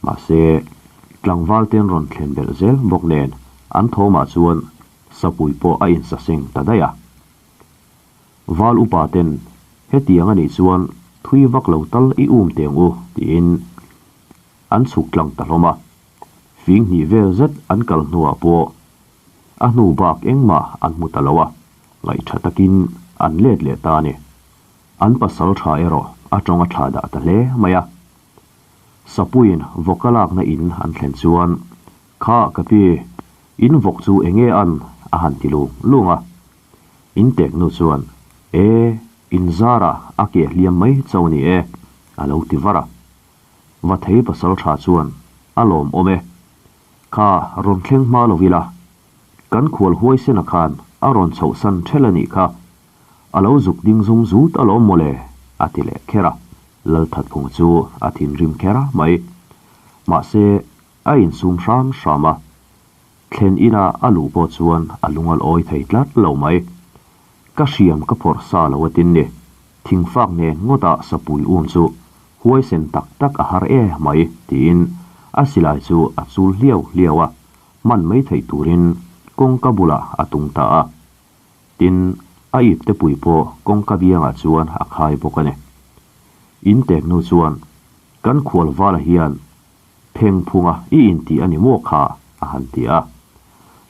Mahse, tlangval ten rawn thlen belh zel bawk nen an thawmah chuan sapui pawh a insaseng ta daih a. Val upa ten hetiang a nih chuan thui vak lo tal i um teng u tiin an chhuk tlang ta hlawm a. Fing hnih vel zet an kal hnuah pawh a hnu bak engmah an hmu ta lo a, ngaihṭha takin an let leh ta a ni. An pasal ṭha erawh a ṭawng a thla dah ta hle mai a. Sapuiin vawk a lakna in an thlen chuan, Kha ka pi, in vawk chu enge an? a han ti lung lung a. In tek nu chuan, E, in zarah a keh hliam mai cho ni e, a lo ti var a. Vathei pasal tha chuan a lawm awm e. Kha rawn thleng hma lo ila, kan khual huaisena khan a rawn chhoh san ṭhelh a nih kha. A lo zuk ding zum zut alawm mawle, a ti leh kher a. Lalthatphunga chu a thinrim kher a mai. Mahse, a insum hram hram a. Thlen ina a luh pawh chuan a lungal awi thei tlat lo mai. Ka hriam ka phawrh sa lo a tin ni. Thingfak nen ngawta sapui um chu huaisen tak tak a har e mai tiin a silai chu a chul hliau hliau a, hman mai theih turin kawngka bulah a tung ta a. Tin, a ipte pui pawh kawngka biangah chuan a khai bawk a ni. In tek hnu chuan kan khual vala hian Phengphunga i intih a ni maw kha? a han ti a.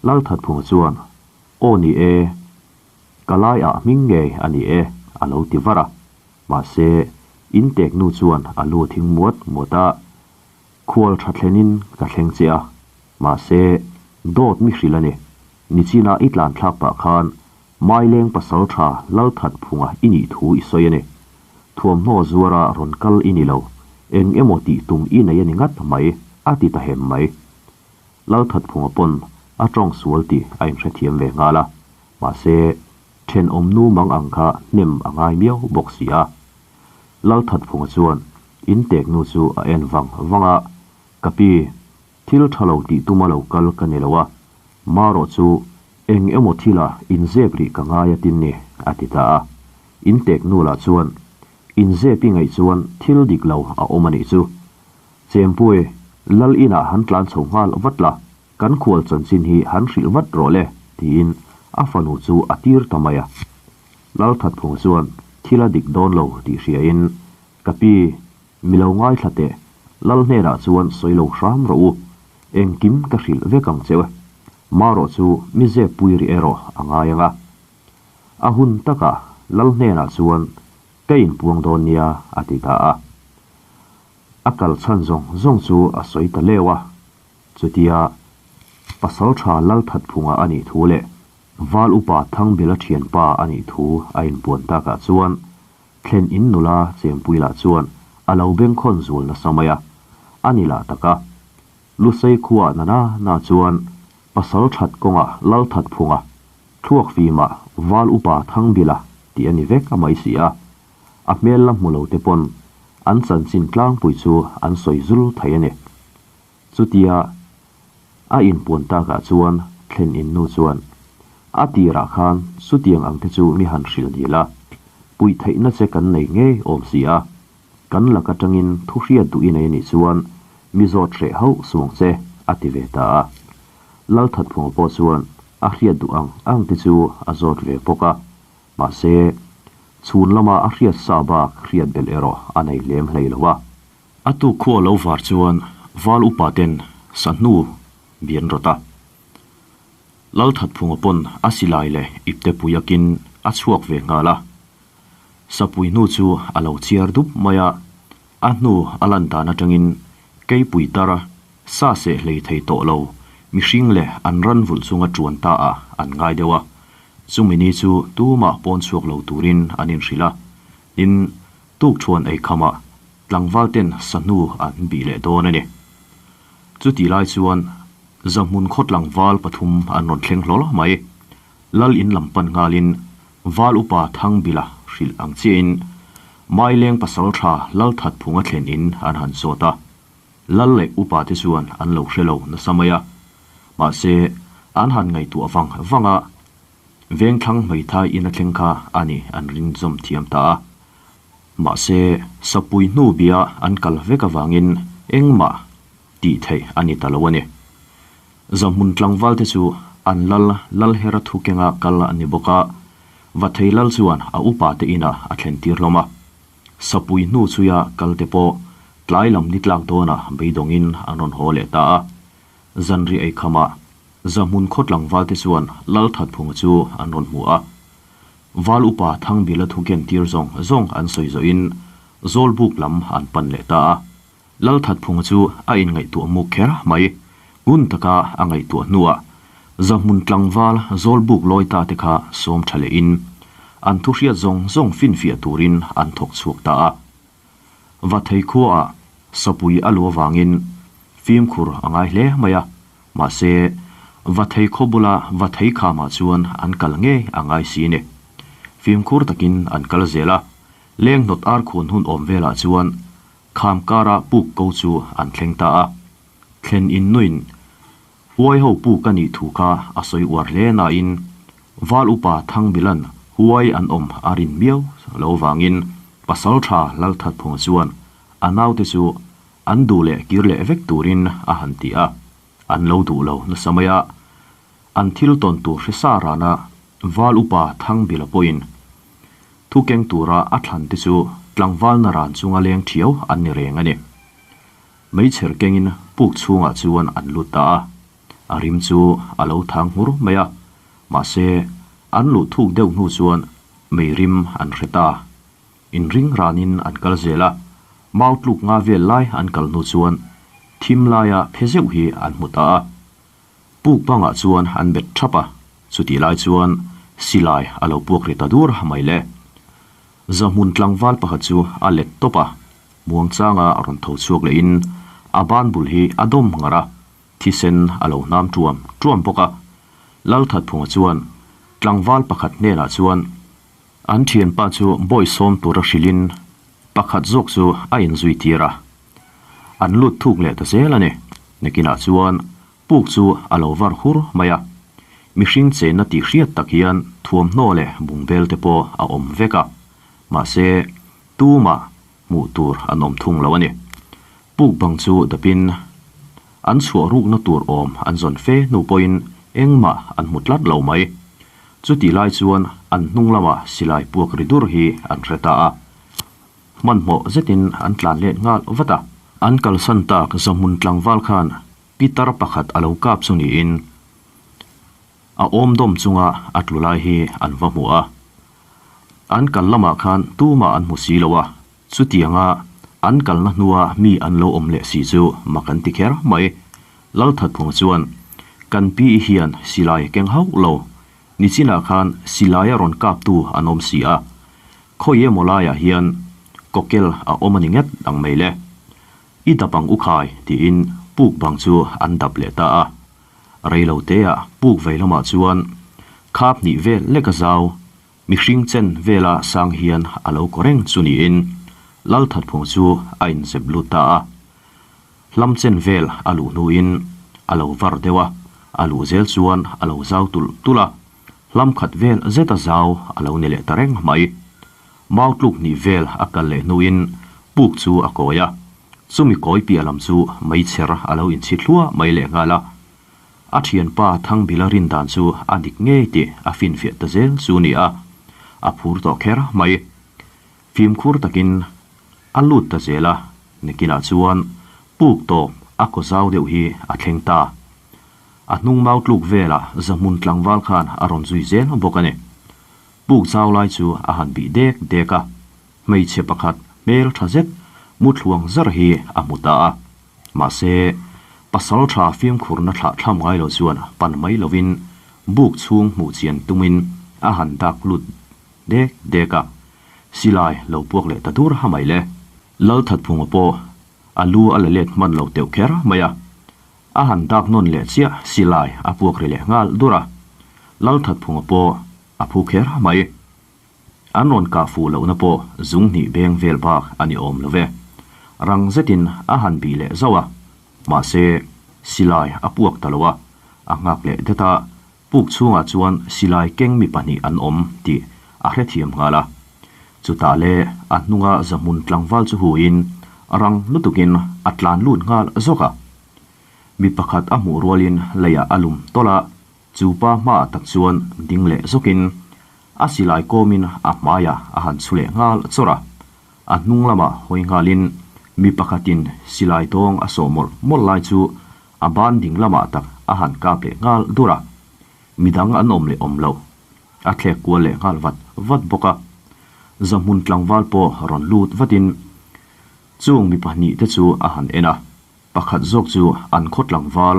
Lalthatphunga chuan, Aw ni e, ka laiah hming ngei a ni e, a lo ti var a. Mahse, in tek nu chuan a lu thing muat muat a, Khual tha thlenin ka thleng che a, mahse, dawt mi hrilh a ni. Nichina i tlan thlak pah khan Maileng pasal tha Lalthatphunga i nih thu i sawi a ni. Thuamhnaw zuara rawn kal i ni lo, eng emaw tih tum i nei a ni ngat mai, a ti ta hem mai. Lalthatphunga pawn a tawng sual tih a inhrethiam ve nghal a, mahse, thenawm nu mang ang kha hnem a ngai miau bawk si a. Lalthatphunga chuan in tek nu chu a en vang vang a, Ka pi, thil tha lo tih tuma lo kal ka ni lo a, marawh chu eng emaw thila inzep rih ka ngai a tin ni, a ti ta a. In tek nu lah chuan, Inzep i ngaih chuan thil dik lo a awm a nih chu. Chempui, Lal inah han tlan chho nghal vat la, kan khual chanchin hi han hrilh vat rawh le, tiin a fanu chu a tir ta mai a. Lalthatphunga chuan thil a dik dawn lo tih hriain, Ka pi, mi lo ngaithla teh, Lal hnenah chuan sawi lo hram rawh u, engkim ka hrilh vek ang che. Marawh chu mi zep pui rih erawh a ngai ang a. A hun takah Lal hnenah chuan ka inpuang dawn nia, a ti ta a. A kal chhan zawng zawng chu a sawi ta leu a, chutia pasal tha Lalthatphunga a nih thu leh Val upa Thangbela thianpa a nih thu a inpuan takah chuan thlen in nula Chempuila chuan a lo bengkhawn zul nasa mai a, a ni lah tak a. Lusei khuaah na na na chuan pasal that kawngah Lal Thatphunga, thluak fimah Val Upa Thangbila tih a ni vek a mai si a. A hmel la hmu lo te pawn an chanchin tlangpui chu an sawi zul thei a ni. Chutia a inpuan takah chuan thlen in nu chuan a tirah khan chutiang ang te chu mi han hrilh dil a, puih theihna che kan nei ngei awm si a, kan lak atangin thu hriat duh i nei anih chuan mi zawt hreh hauh suang che a ti ve ta a. Lalthatphunga pawh chuan a hriat duh ang ang te chu a zawt ve bawk a, mahse chhun lama a hriat sa bak hriat belh erawh a nei lem hlei lo a. A tuk khua lo var chuan val upa ten sahnu bi an rawt a. Lalthatphunga pawn a silai leh ipte pui akin a chhuak ve nghal a. Sapui hnu chu a lo chiar dup mai a, a hnu a lan dan atangin keipui tar sa seh hlei thei tawh lo mihring leh an ran vulh chunga tuan ta ah an ngai deuh a. Chumi ni chu tumah pawn chhuak lo turin an inhrilh a, tin Tukṭhuan ei khamah tlangval ten sahnu an bih leh dawn a ni. Chutih lai chuan Zahmun khaw tlangval pathum an rawn thleng hlawl mai. Lal in lam pan nghalin Val upa Thangbila hrilh ang chiahin Maileng pasalṭha Lalthatphunga thlen in an han zawt a. Lal leh upa te chuan an lo hre lo nasa mai a. Mahse, an han ngaihtuah vang vang a. Vengthlang hmeithai in a thleng kha a ni an ring zawm thiam ta a. Mahse, sapui hnu bia an kal vek avangin engmah tih theih a ni ta lo a ni. Zahmun tlangval te chu an lal Lalhera thu kenga kal a ni bawk a, Vathei lal chuan a upa te inah a thlen tir hlawm a. Sapui hnu chhuia kal te pawh tlai lam ni tlak dawnah beidawngin an rawn haw leh ta a. Zanriah ei khamah Zahmun khaw tlangval te chuan Lalthatphunga chu an rawn hmu a. Val upa Thangbila thu ken tir zawng zawng an sawi zawhin Zawlbuk lam an pan leh ta a. Lalthatphunga chu a inngaihtuah muk kher mai. Ngun taka a ngaihtuah hnuah Zahmun tlangval Zawlbuk lawi ta te kha sawm tha lehin an thu hriat zawng zawng finfiah turin an thawk chhuak ta a. Vathei khuaah sapui a lu avangin fimkhur a ngai hle mai a, mahse Vathei khaw bula Vathei khamah chuan an kal ngei a ngai si ni. Fimkhur takin an kal zel a, leng hnawt ar khuan hun awm velah chuan kham kara puk ko chu an thleng ta a, thlen in nuin Huai ho puk a nih thu kha a sawi uar hle nain Val upa Thangbilan huai an awm a rin miau lo vangin Pasaltha Lalthatphunga chuan a naute chu an duh leh kir leh vek turin a han ti a, an lo duh lo nasa mai a. An thil tawn tur hre sa rana Val upa Thangbila pawhin thu keng tura a thlan te chu tlangvalna ran chunga leng thiau an ni reng a ni. Meichher kengin puk chhungah chuan an lut ta a, a rim chu a lo thang nghur mai a, mahse an luh thuk deuh hnu chuan mei rim an hre ta. Inring ranin an kal zel a, mau tluk nga vel lai an kal hnu chuan thim laia phe zeuh hi an hmu ta a. Puk bangah chuan an bet thap a, chutih lai chuan silai a lo puak ri ta dur mai le. Zahmun tlangval pakhat chu a let tawp a, muangchanga rawn tho chhuak lehin a ban bul hi a dawm ngar a, thisen a lo hnam tuam tuam bawk a. Lalthatphunga chuan tlangval pakhat hnenah chuan an thianpa chu bawi sawm tura hrilhin pakhat zawk chu a inzui tir a, an lut thuk leh ta zel a ni. Nakinah chuan Puk chu a lo var hur mai a, mihring chenna tih hriat tak hian thuamhnaw leh bungbel te pawh a awm vek a, mahse tumah hmuh tur an awm thung lo a ni. Puk bang chu dapin an chhuah rukna tur awm an zawn fe hnu pawhin engmah an hmu tlat lo mai. Chutih lai chuan an hnung lamah silai puak ri dur hi an hre ta a. Hmanhmawh zetin an tlan let nghal vat a. An kalsan tak Zahmun tlangval khan pitar pakhat a lo kap chu niin a awm dawm chunga a tlu lai hi an va hmu a. An kal lamah khan tumah an hmu si lo a, chutianga an kalna hnua mi an lo awm leh si chu mak an ti kher mai. Lalthatphunga chuan, Kan pi i hian silai keng hauh lo, nichinah khan silaia rawn kaptu an awm si a, Khawi emaw laiah hian Kawkel a awm a ni nget ang mai le. I dap ang u khai tiin puk bang chu an dap leh ta a. Rei lo teah puk vei lamah chuan khap hnih vel lek a zau, mihring chen vela sang hian a lo kaw reng chu niin Lalthatphung chu a inzep lut ta a. Hlam chen vel a luh hnuin a lo var deuh a, a luh zel chuan a lo zau tulh tulh a, hlam khat vel zeta zau a lo ni leh ta reng mai. Mau tluk hnih vel a kal leh hnuin puk chu a kawi a, chumi kawi piah lam chu meichher a lo inchhi thluah mai lehnghal a. A thianpa Thangbila rin dan chu a dik ngei tih a finfiah ta zel chu ni a, a phur tawh kher mai. Fimkhur takin a lut ta zel a, nikinah chuan puk tawp a kaw zau deuh hi a thleng ta. A hnung mau tluk velah zahmun tlangval khan a rawn zui zel bawk a ni. Puk zau lai chu a han bih dek dek a, hmeichhe pakhat hmel tha zet muthluang zar hi a hmu ta a. Mahse, pasal tha fimkhurna thlah thlam ngai lo chuan pan mai lovin buk chhung hmuh chian tumin a han dak lut dek dek a, silai lo puak leh ta dur ha mai le. Lalthatphunga pawh a lu a la let hman lo teuh kher mai a, A han dak nawn leh chiah silai a puak ri leh nghal dur a, Lalthatphunga pawh a phu kher mai. An rawn kah fuh lohna pawh zung hnih beng vel bak a ni awm lo ve. Rang zetin a han bih leh zauh a, mahse silai a puak ta lo a, a nghak leh det a, puk chhungah chuan silai keng mi pahnih an awm tih a hrethiam nghal a. Chutah leh a hnunga zahmun tlangval chu huin rang lutukin a tlan lut nghal zawk a. Mi pakhat a hmuh rualin leiah a lum tawlh a, chu pa hmaah tak chuan ding leh zawkin a silai kawmin a hmaiah a han chhu leh nghal chawrh a. A hnung lamah hawi nghalin mi pakhatin silai tawng a sawh mawlh mawlh lai chu a ban ding lamah tak a han kap leh nghal dur a. Midang an awm leh awm loh a thlek kual leh nghal vat vat bawk a. Zahmun tlangval pawh rawn lut vatin chung mi pahnih te chu a han en a. Pakhat zawk chu an khaw tlangval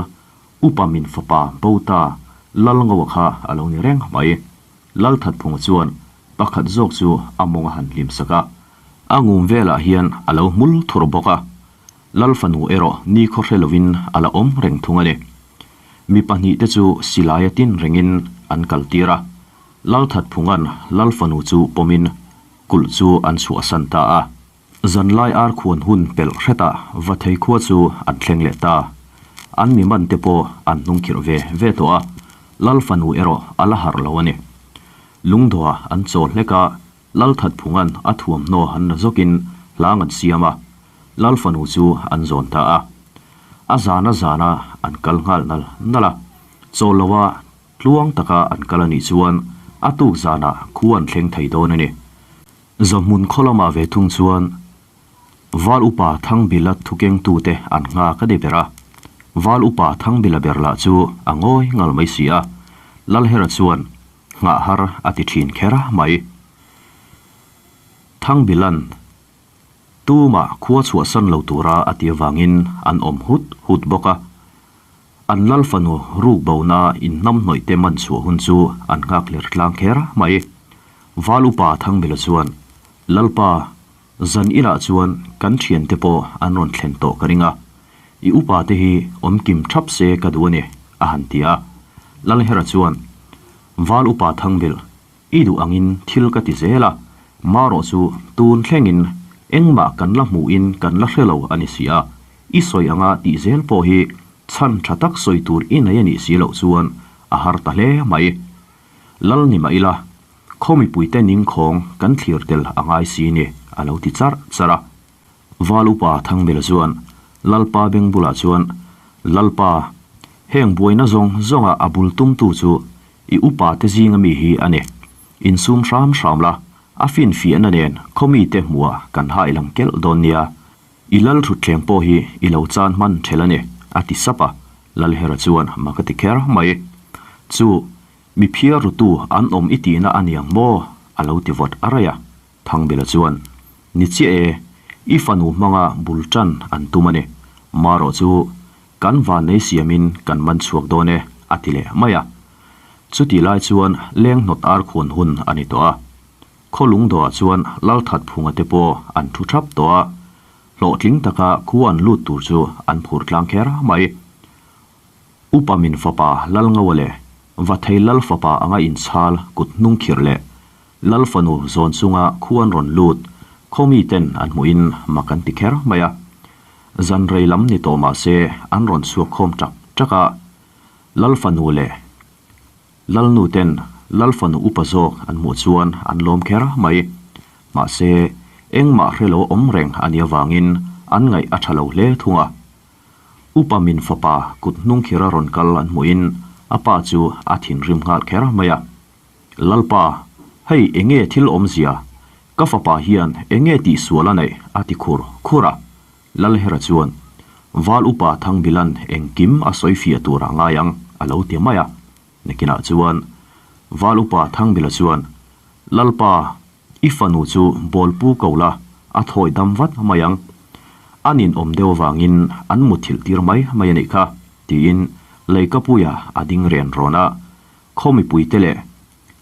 upa min fapa Bota Lalngoa kha a lo ni reng mai. Lalthatphunga chuan pakhat zawk chu a mawng a han hlim sak a, a ngum velah hian a lo hmul thur bawk a. Lal fanu erawh nikhaw hre lovin a la awm reng thung a ni. Mi pahnihte chu silaia tin rengin an kal tir a, Lalthatphunga'n Lal fanu chu pawmin kulh chu an chhuahsan ta a. Zanlai ar khuan hun pelh hretah Vathei khua chu an thleng leh ta. An mi man te pawh an hnung khirh ve ve tawh a, Lal fanu erawh a la harh lo a ni. Lungdawhah an chawl hlek a, Lalthatphunga'n a thuamhnaw han la zawkin hlang an siam a, Lal fanu chu an zawn ta a. A zana zana an kal nghal nal nal a, chawl loa tluang taka an kal a nih chuan a tuk zanah khu an thleng thei dawn a ni. Zawhmun khaw lamah ve thung chuan Val upa Thangbila thukengtute an nghak a ni ber a. Val upa Thangbila ber lah chu a ngawi ngal mai si a, Lalhera chuan nghah har a ti thin kher mai. Thangbila'n tumah khua chhuahsan lo tura a ti avangin an awm hut hut bawk a. An Lal fanu ruk bona inhnamhnawih te man chhuah hun chu an nghak hler tlang kher mai. Val upa Thangbila chuan, Lalpa, zan inah chuan kan thiante pawh an rawn thlen tawh ka ring a, i upa te hi awm kim thap se ka duh a ni, a han ti a. Lalhera chuan, Val upa Thangbil, i duh angin thil ka ti zel a, marawh chu tun thlengin engmah kan la hmuhin kan la hre lo a ni si a, i sawi anga tih zel pawh hi chhan tha tak sawi tur i nei a nih si loh chuan a har ta hle mai. Lal ni mah ila, khaw mipuite ningkhawng kan thlir tel a ngai si ni, a lo ti charh charh a. Val upa Thangbela chuan Lalpa beng bulah chuan, Lalpa, heng buaina zawng zawnga a bul tumtu chu i upa te zinga mi hi a ni. Insum hram hram la, a finfiahna nen khaw mite hmuhah kan hai lang kelh dawn nia. I lal thutthleng pawh hi i lo chan hman ṭhel a ni, a ti sap a. Lalhera chuan mak a ti kher mai. Chu, mi phiar rutu an awm i tihna a niang maw? a lo ti vawt a raih a. Thangbela chuan, Ni chiah e, i fanu hmanga bul ṭan an tum a ni. Marawh chu, kan vannei siamin kan man chhuak dawn e, a ti leh mai a. Chutih lai chuan leng hnawt ar khuan hun a ni tawh a. Khaw lungdawhah chuan Lalthatphunga te pawh an thu thap tawh a, hlawhtling taka khua an lut tur chu an phur tlang kher mai. Upa min fapa Lalngawa leh Vathei Lal fapa anga inchhal kut hnung khirh leh Lal fanu zawn chunga khu an rawn lut, khaw miten an hmuhin mak an ti kher mai a. Zan rei lam ni tawh mah se an rawn chhuak khawm ṭak ṭak a, Lal fanu leh Lal nu ten Lal fanu upa zawk an hmuh chuan an lawm kher mai. Mahse, engmah hre lo awm reng a nih avangin an ngaih a ṭha lo hle thung a. Upa min fapa kut hnung khira rawn kal an hmuhin a pa chu a thinrim nghal kher mai a. Lalpa, hei enge thil awmzia? Ka fapa hian enge tihsual a neih? a ti khur khur a. Lalhera chuan, Val upa Thangbilan engkim a sawi fiah tur a ngai ang, a lo ti mai a. Nakinah chuan Val upa Thangbila chuan, Lalpa, i fanu chu bawlpu ko la, a thawi dam vat mai ang. A ninawm deuh avangin an muthilh tir mai mai a nih kha, tiin Leikapuia a ding ren rawn a. Khaw mipuite leh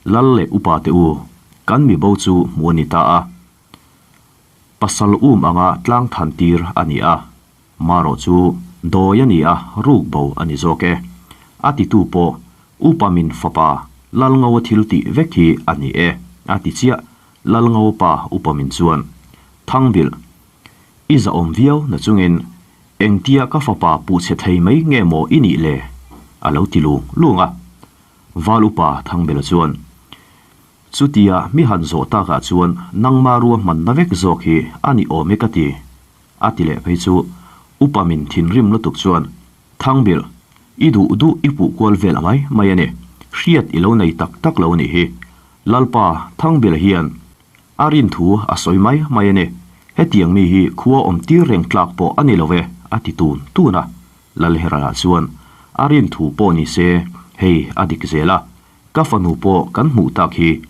Lal leh upa te u, kan mibo chu hmu a ni ta a. Pasal um anga tlang than tir a ni a, marawh chu dawi a ni a, ruk bo a ni zawk e. A titu pawh upa min fapa Lalngawa thil tih vek hi a ni e, a ti chiah Lalngawa pa upa min chuan Thangbilh i zahawm viau na chungin Engtia ka fapa puhchhe thei mai nge maw i nih le? a lo ti lung lung a. Val upa Thangbela chuan, Chutia mi han zawh takah chuan nangma rua hmanna vek zawk hi a ni awm e ka ti, a ti leh phei chu upa min thinrim lutuk chuan, Thangbil, i duh duh i puh kual vel mai mai a ni, hriat i lo nei tak tak lo a nih hi. Lalpa Thangbila hian A rin thu a sawi mai mai a ni. Hetiang mi hi khua awm tir reng tlak pawh a ni lo e, a ti tun tun a. Lalherala chuan, A rin thu pawh ni se, hei a dik zel a, ka fanu pawh kan hmuh tak hi.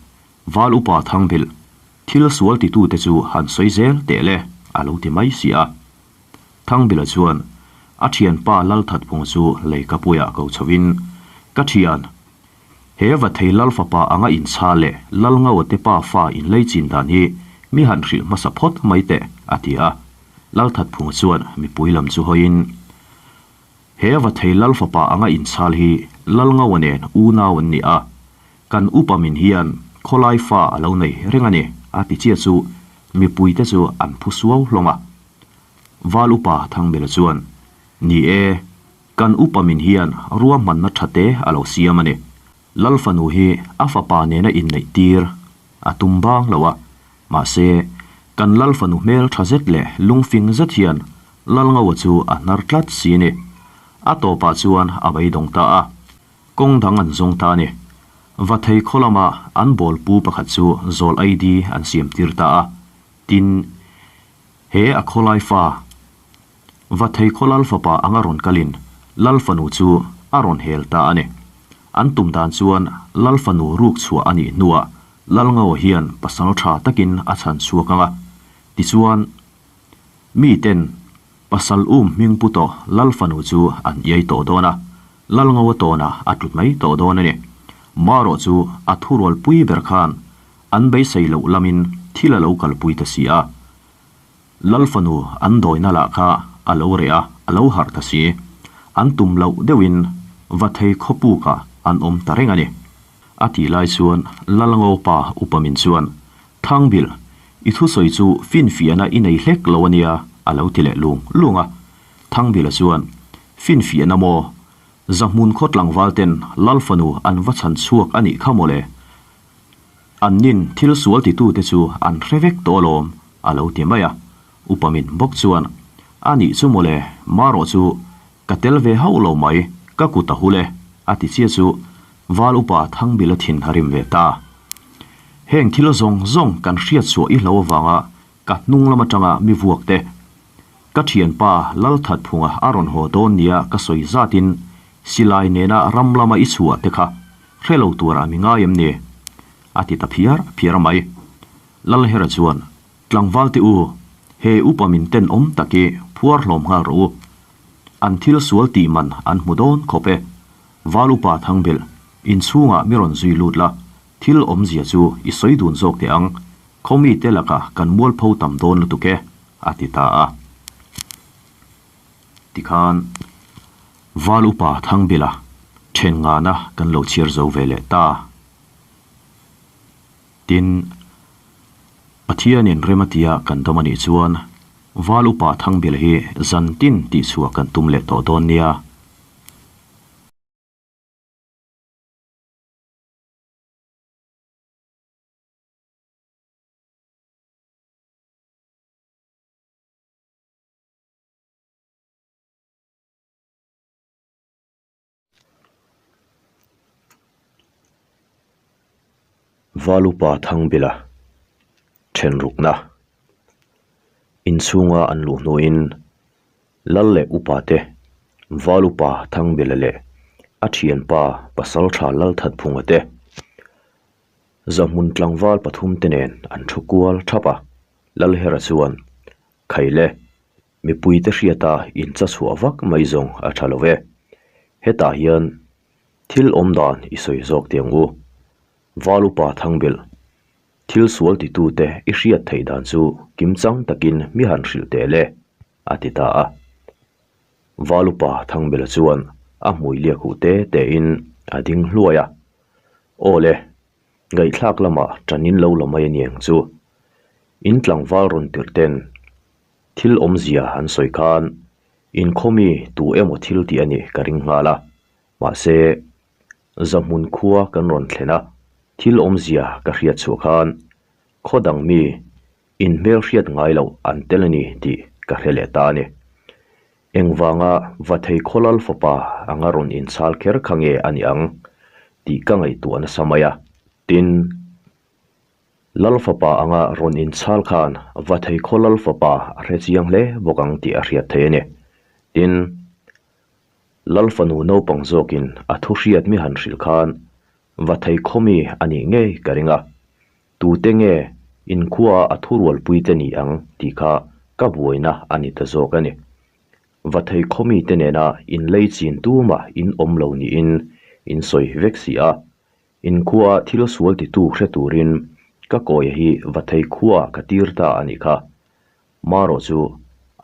Val upa Thangbilh, thil sual titute chu han sawi zel teh le, a lo ti mai si a. Thangbilha chuan, a thianpa Lalthatphunga chu leikapuiah ko chhoin, Ka thian, He Vathei Lal fapa anga inchha leh Lal Ngaua te pa fa inlei chin dan hi mi han hrilh hmasa phawt mai teh, a ti a. Lal Thatphunga chuan mipui lam chu hawiin, He Vathei Lal fapa anga inchhal hi Lal Ngaua nen unau an ni a, kan upa min hian khawlai fa a lo nei reng a ni, a ti chiah chu mipuite chu an phu suau hlawm a. Val upa Thangbela chuan, Ni e, Kan upa min hian ruahmanna tha te a lo siam a ni. Lal fanu hi a fapa nena inneih tir a tum bang lo a, mahse, kan lal fanu hmel tha zet leh lungfing zet hian Lalngawa chu a hnar tlat si a ni. A tawpah chuan a beidawng ta a, kawng dang an zawng ta a ni. Vathei khaw lama an bawlpu pakhat chu zawl ID an siam tir ta a, tin, he a khawlai fa, Vathei khaw Lal fapa anga rawn kalin Lal fanu chu a rawn hel ta a ni. An tum dan chuan Lal fanu ruk chhuah a nih hnuah Lal Ngaw hian pasal tha takin a chhan chhuak ang a. Tichuan, miten pasal um hming pu tawh Lal fanu chu an iai tawh dawn a, Lal Ngawa tawnah a tlut mai tawh dawn a ni. Marawh chu a thurualpui ber khan an beisei loh lamin thil a lo kalpui ta si a. Lal fanu an dawina lah kha a lo reh a, a lo harh ta si. An tum loh deuhin Vathei khawpukah an awm ta reng a ni. A tih lai chuan Lal Ngopa upa min chuan, Thangbil, i thusawi chu finfiahna i nei hlek lo a nia, a lo ti leh lung lung a. Thangbila chuan, Finfiahna maw? Zahmun khaw tlangval ten Lal fanu an va chhan chhuak a nih kha mawle. An nin thil sual titute chu an hre vek tawh alawm, a lo ti mai a. Upa min bawk chuan, A nih chu mawle, marawh chu ka tel ve hauh lo mai, ka kut a hul e, a ti chiah chu Val upa Thangbila thin a rim ve ta. Heng thil zawng zawng kan hriat chhuah i hlo avanga ka hnung lam atanga mi vuak te, ka thianpa Lalthatphunga a rawn haw dawn nia ka sawi zatin silai nena ram lama i chhuah te kha Hre lo turah mi ngai em ni? A ti ta phiar phiar mai. Lalhera chuan, Tlangval te u, he upa min tenawm tak hi phuar hlawm nghal rawh u. An thil sual tih man an hmu dawn khawp e. Val upa Thangbelh, inchhungah mi rawn zui lut la. Thil awmzia chu i sawi dun zawk teh ang, khaw mite lakah kan mualpho tam dawn lutuk e, a ti ta a. Tikhan, Val upa Thangbila then ngana kan lo chhiar zo ve leh ta. Tin, Pathianin rem a tia kan dam a nih chuan Val upa Thangbila hi zan tin tihchhuah kan tum leh tawh dawn nia. Valupa Thangbila Thenrukna Inchhunga an luh hnuin Lal leh upa te, Valupa Thangbila leh a thianpa Pasaltha Lalthatphunga te, Zahmun tlangval pathum te nen an thu kual thap a, Lalhera chuan, Khaile, Mipuite hriata incha chhuah vak mai zawng a tha lo e. Hetah hian thil awm dan i sawi zawk teh ang u. Val upa Thangbilh, thil sual titute i hriat theih dan chu kimchang takin mi han hrilh teh le, a ti ta a. Val upa Thangbilha chuan a hmui liak huh te tein a ding hluai a. Aw le, ngaihthlak lamah ṭanin lo la mai a niang chu. In tlangval rawn tirh ten Thil awmzia an sawi khan inkhawmi tu emaw thil tih a nih ka ring nghal a, mahse Zahmun khua kan rawn thlen a, thil awmzia ka hriat chhuah khan khaw dang mi inhmel hriat ngai loh an tel a ni tih ka hre leh ta a ni. Engvanga Vathei Khawlal fapa anga rawn inchhal kher kha nge a nih ang tih ka ngaihtuah nasa mai a, tin, Lal fapa anga rawn inchhal khan Vathei khaw Lal fapa a hre chiang hle bawk ang tih a hriat theih a ni. Tin, Lal fanu naupang zawkin a thu hriat mi han hrilh khan Vathei khaw mi a nih ngei ka ring a, tute nge inkhua a thurualpui te ni ang tih kha ka buaina a ni ta zawk a ni. Vathei khaw mite nena inlei chin tumah in awm lo niin in sawi vek si a, Inkhua thil sual titu hre turin ka kawia hi va thei khuaah ka tir ta a nih kha. Marawh chu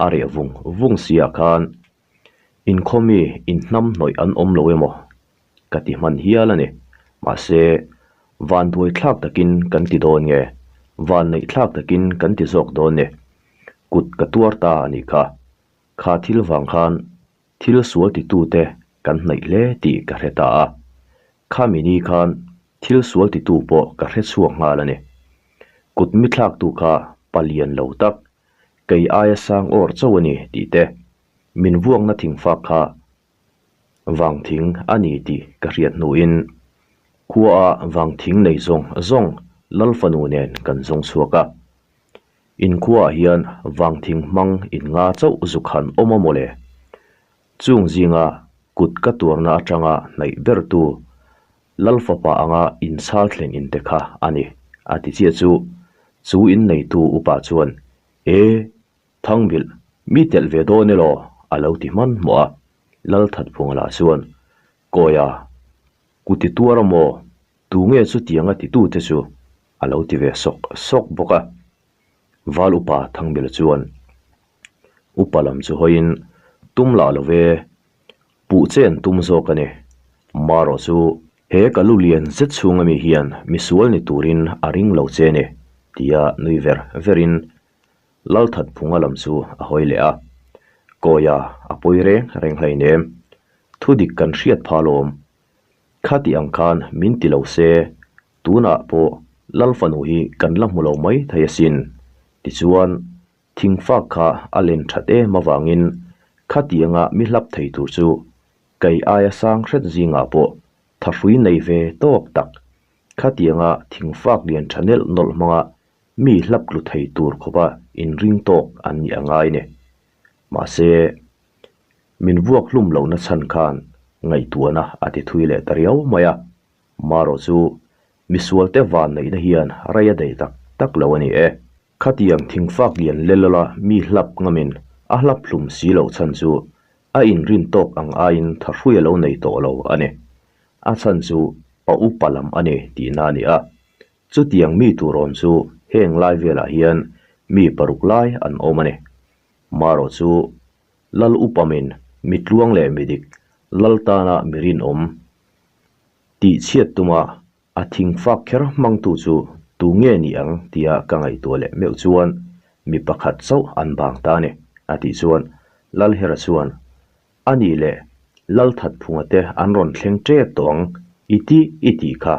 a reh vung vung siah khan inkhaw mi inhnam hnawih an awm lo emaw ka ti hman hial a ni. Mahse, vanduai thlak takin kan ti dawn nge, vanneih thlak takin kan ti zawk dawn ni. Kut ka tuar ta a nih kha. Kha thil vang khan Thil sual titute kan hnaih hle tih ka hre ta a, khami ni khan thil sual titu pawh ka hre chhuak nghal a ni. Kut mi thlaktu kha palian lo tak, kei aia sang awr chauh a ni tih te, min vuakna thingfak kha vang thing a ni tih ka hriat hnuin khuaah vang thing nei zawng zawng Lal fanu nen kan zawng chhuak a. Inkhuaah hian vangthing hmang in nga chauh zuk han awm a mawle. Chung zinga kut ka tuarna atanga hnaih bertu Lal fapa anga inchhal thleng inte kha a ni, a ti chiah chu. Chu inneitu upa chuan, E, Thangbilh, mi telh ve dawn elaw? a lo ti hmanhmawh a. Lal Thatphunga lah chuan, Kawia, kut i tuar a maw? Tu nge chutianga titute chu? a lo ti ve sawk sawk bawk a. Val upa Thangbela chuan upa lam chu hawiin tum lah lo ve, puh che an tum zawk a ni. Marawh chu he ka lu lian zet chhunga mi hian misual ni turin a ring lo che ni, tia nui ver verin Lalthatphunga lam chu a hawi leh a. Kawia a pawi reng reng hleinem, thudik kan hriat phah alawm. Khati ang khan min ti lo se, tunah pawh Lal fanu hi kan la hmu lo mai thei asin. Tichuan, thingfak kha a len that em avangin khatianga mi hlap thei tur chu kei aia sang hret zingah pawh thahrui nei ve tawk tak, khatianga thingfak lian tha nelh nawlh hmanga mi hlap tlu thei tur khawpa inring tawk an nih a ngai ni. Mahse, Min vuak hlum lohna chhan khan ngaihtuahna a ti thui leh ta riau mai a, marawh chu misualte van neihna hian rei a daih tak tak lo a ni e. Khatiang thingfak lian lelawla mi hlap ngamin a hlap hlum si loh chhan chu a inrin tawk ang aiin thahrui a lo nei tawh lo a ni. A chhan chu. Pa upa lam a ni tihna a ni a. Chutiang mi tur awm chu heng lai velah hian mi paruk lai an awm a ni. Marawh chu Lal upamin mi tluang leh mi dik Lal tana mi rinawm tih chhiat tuma a thingfak kher hmangtu chu tu nge ni ang tia ka ngaihtuah leh meuh chuan mi pakhat chauh an bang ta a ni, a tih chuan Lalhera chuan A nih leh Lalthatphunga te an rawn thleng tep tawh ang i tih i tih kha.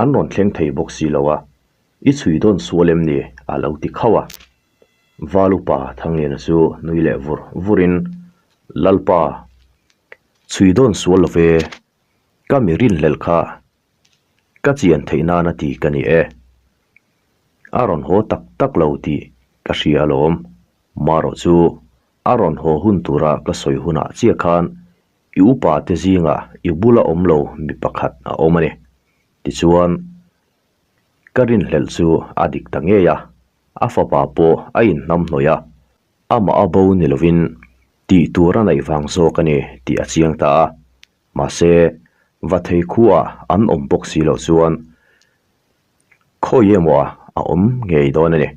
An rawn thleng thei bawk si lo a, i chhui dawn sual em ni? a lo ti khauh a. Valupa Thangliana chu nui leh vur vurin, Lalpa, chhui dawn sual lo ve, ka mi rinhlelh kha ka chian theih nana ti ka ni e. A rawn haw tak tak lo tih ka hria alawm, marawh chu a rawn haw hun tura ka sawi hunah chiah khan I upa te zingah i bula awm lo mi pakhat a awm a ni. Tichuan, ka rinhlelh chu a dik ta ngei a, a fapa pawh a inhnamhnawih a, amah a bo ni lovin tih tur a neih vang zawk a ni tih a chiang ta a. Mahse, va thei khuaah an awm bawk si loh chuan Khawi emaw a awm ngei dawn a ni.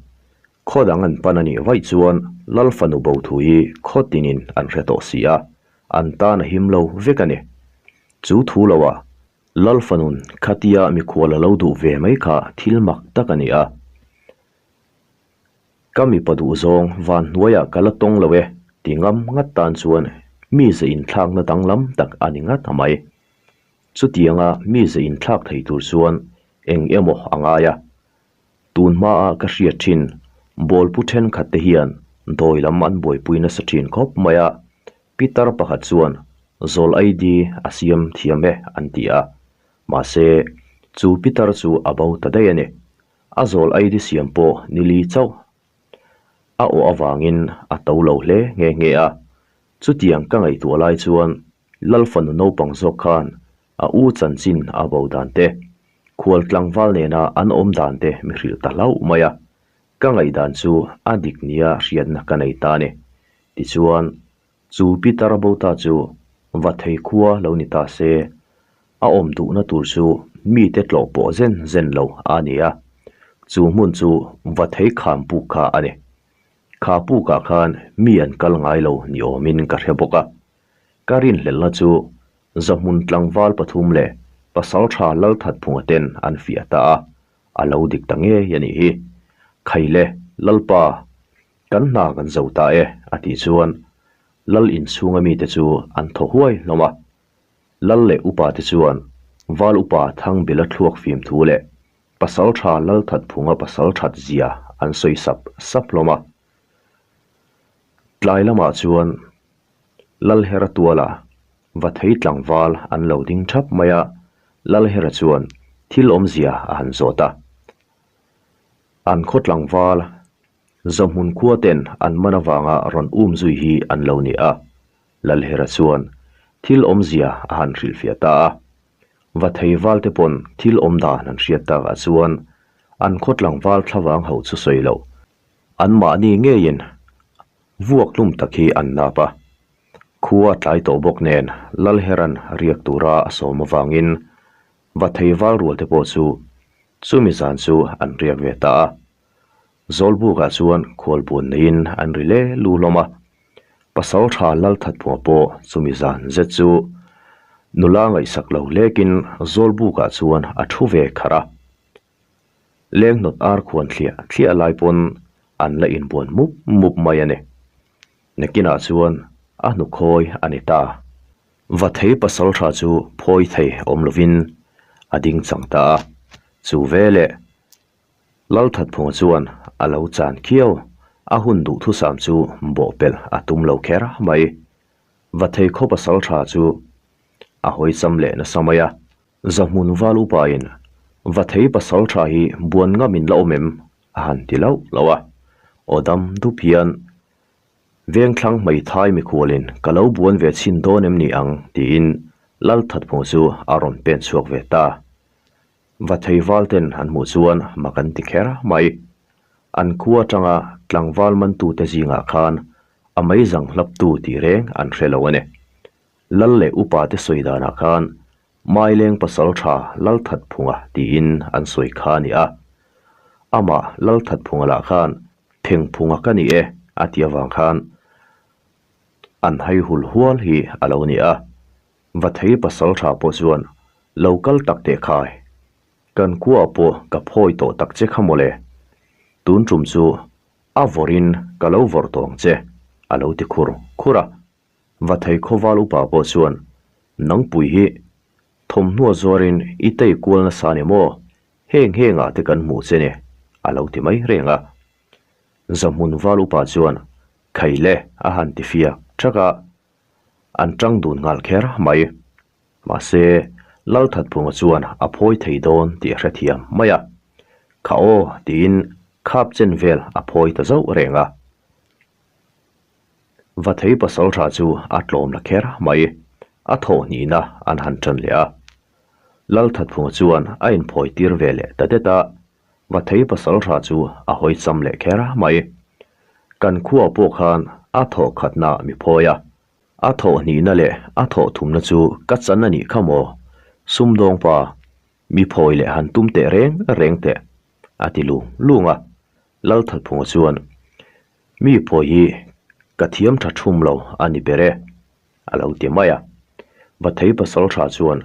Khaw dang an pan a nih vaih chuan Lal fanu bo thu hi khaw tinin an hre tawh si a, an tan a him lo vek a ni. Chu thu loah Lal fanun khatia mikhual a lo duh ve mai kha thil mak tak a ni a. Ka mipa duh zawng van hnuaiah ka la tawng lo e ti ngam ngat tan chuan mi ze inthlakna danglam tak a ni ngat mai. Chutianga mi ze inthlak thei tur chuan eng emaw a ngai a. Tun hmaa ka hriat thin bawlpu thenkhat te hian dawi lam an buaipui nasa thin khawp mai a, Pitar pakhat chuan zawl ID a siam thiam e an ti a. Mahse, chu pitar chu a bo ta daih a ni. A zawl ID siam pawh ni li chauh a awh avangin a to lo hle nghe nghe a. Chutiang ka ngaihtuah lai chuan Lal fanu naupang zawk khan a u chanchin a bo dan te, khual tlangval nena an awm dan te mi hrilh ta hlauh mai a, ka ngaihdan chu a dik nia hriatna ka nei ta a ni. Tichuan, chu Peter Bota chu va thei khua lo ni ta se, a awm duhna tur chu mite tlawh pawh zen zen lo a ni a, chu hmun chu va thei kham puk kha a ni. Kha pukah khan mi an kal ngai lo ni awmin ka hre bawk a. Ka rinhlelhna chu Zahmun tlangval pathum leh Pasaltha Lalthatphunga ten an fiah ta a, a lo dik ta ngei a nih hi. Khaile, Lalpa, kan hna kan zo ta e, a tih chuan Lal inchhunga mite chu an thaw huai hlawm a. Lal leh upa te chuan Val upa Thangbila thluak fim thu leh Pasaltha Lalthatphunga pasalthat zia an sawi sap sap hlawm a. Tlai lamah chuan Lalhera tuala va thei tlangval an lo ding thap mai a, Lalhera chuan thil awmzia a han zawt a. An khaw tlangval Zohmun khua ten an man avanga rawn um zui hi an lo ni a, Lalhera chuan thil awmzia a han hrilhfiah ta a. Va thei val te pawn thil awm dan an hriat takah chuan an khaw tlangval thlavang ho chu sawi loh anmahni ngeiin Vuak hlum tak hi an nap a, khua tlai tawh bawk nen Lalheran riak tura a sawm avangin Vathei val rual te pawh chu chumi zan chu an riak ve ta a. Zawlbukah chuan khualbuan neiin an ri le lu hlawm a, Pasaltha Lalthatphunga pawh chumi zan zet chu nula ngaihsak lo hlekin Zawlbukah chuan a thu ve kharh a. Lenghnawt ar khuan thliah thliah lai pawn an la inbuan mup mup mai a ni. Nakinah chuan a hnukhawi a ni ta. Vathei pasal tha chu phawi thei awm lovin a ding chang ta a, chu veleh Lalthatphunga chuan a lo chan khiau, a hun duhthusam chu bawhpelh a tum lo kher mai. Vathei khaw pasal tha chu a hawi cham leh nasa mai a. Zahmun val upain, Va thei pasal tha hi buan ngam in la awm em? a han ti lauh lauh a. Aw dam dup hian, Vengthlang hmeithai mikhualin ka lo buan ve chhin dawn em ni ang? tiin Lalthatphunga chu a rawn pen chhuak ve ta. Va thei val ten an hmuh chuan mak an ti kher mai. An khua atanga tlangval mantute zingah khan a meizang hlaptu tih reng an hre lo a ni. Lal leh upa te sawi danah khan. Maileng Pasalṭha Lalthatphunga tiin an sawi kha a ni a. Amah Lalthatphunga lah khan Phengphunga ka ni e a tih avang khan an hai hul hual hi a lo ni a. Vathei Pasalṭha pawh chuan lo kal tak teh khai. Kan khuaah pawh ka phawi tawh tak che kha mawle. Tun tum chu a vawrhin ka lo vawrh tawh ang che a lo ti khur khur a. Vathei khawval upa pawh chuan, Nangpui hi thawmhnaw zuarin i tei kual nasa ni maw? Heng hengah te kan hmuh che ni, a lo ti mai reng a. Zahmun val upa chuan, Khaile a han ti fiak thak a, an tang dun nghal kher mai. Mahse, Lalthatphunga chuan a phawi thei dawn tih a hrethiam mai a. Kha aw tiin khap chen vel a phawi ta zauh reng a. Vathei pasaltha chu a tlawm la kher mai, a thawh hnihna an han tan leh a. Lalthatphunga chuan a inphawi tir ve leh ta det a, Vathei pasaltha chu a hawi cham leh kher mai. Kan khuaah pawh khan a thawh khatna mi phawi a, a thawh hnihna leh a thawh thumna chu ka chan a nih kha maw? Sumdawng pa, mi phawi leh han tum teh reng reng teh, a ti lung lung a. Lalthatphunga chuan, Mi phawi hi ka thiam tha thum lo a ni ber e, a lo ti mai a. Vathei pasaltha chuan,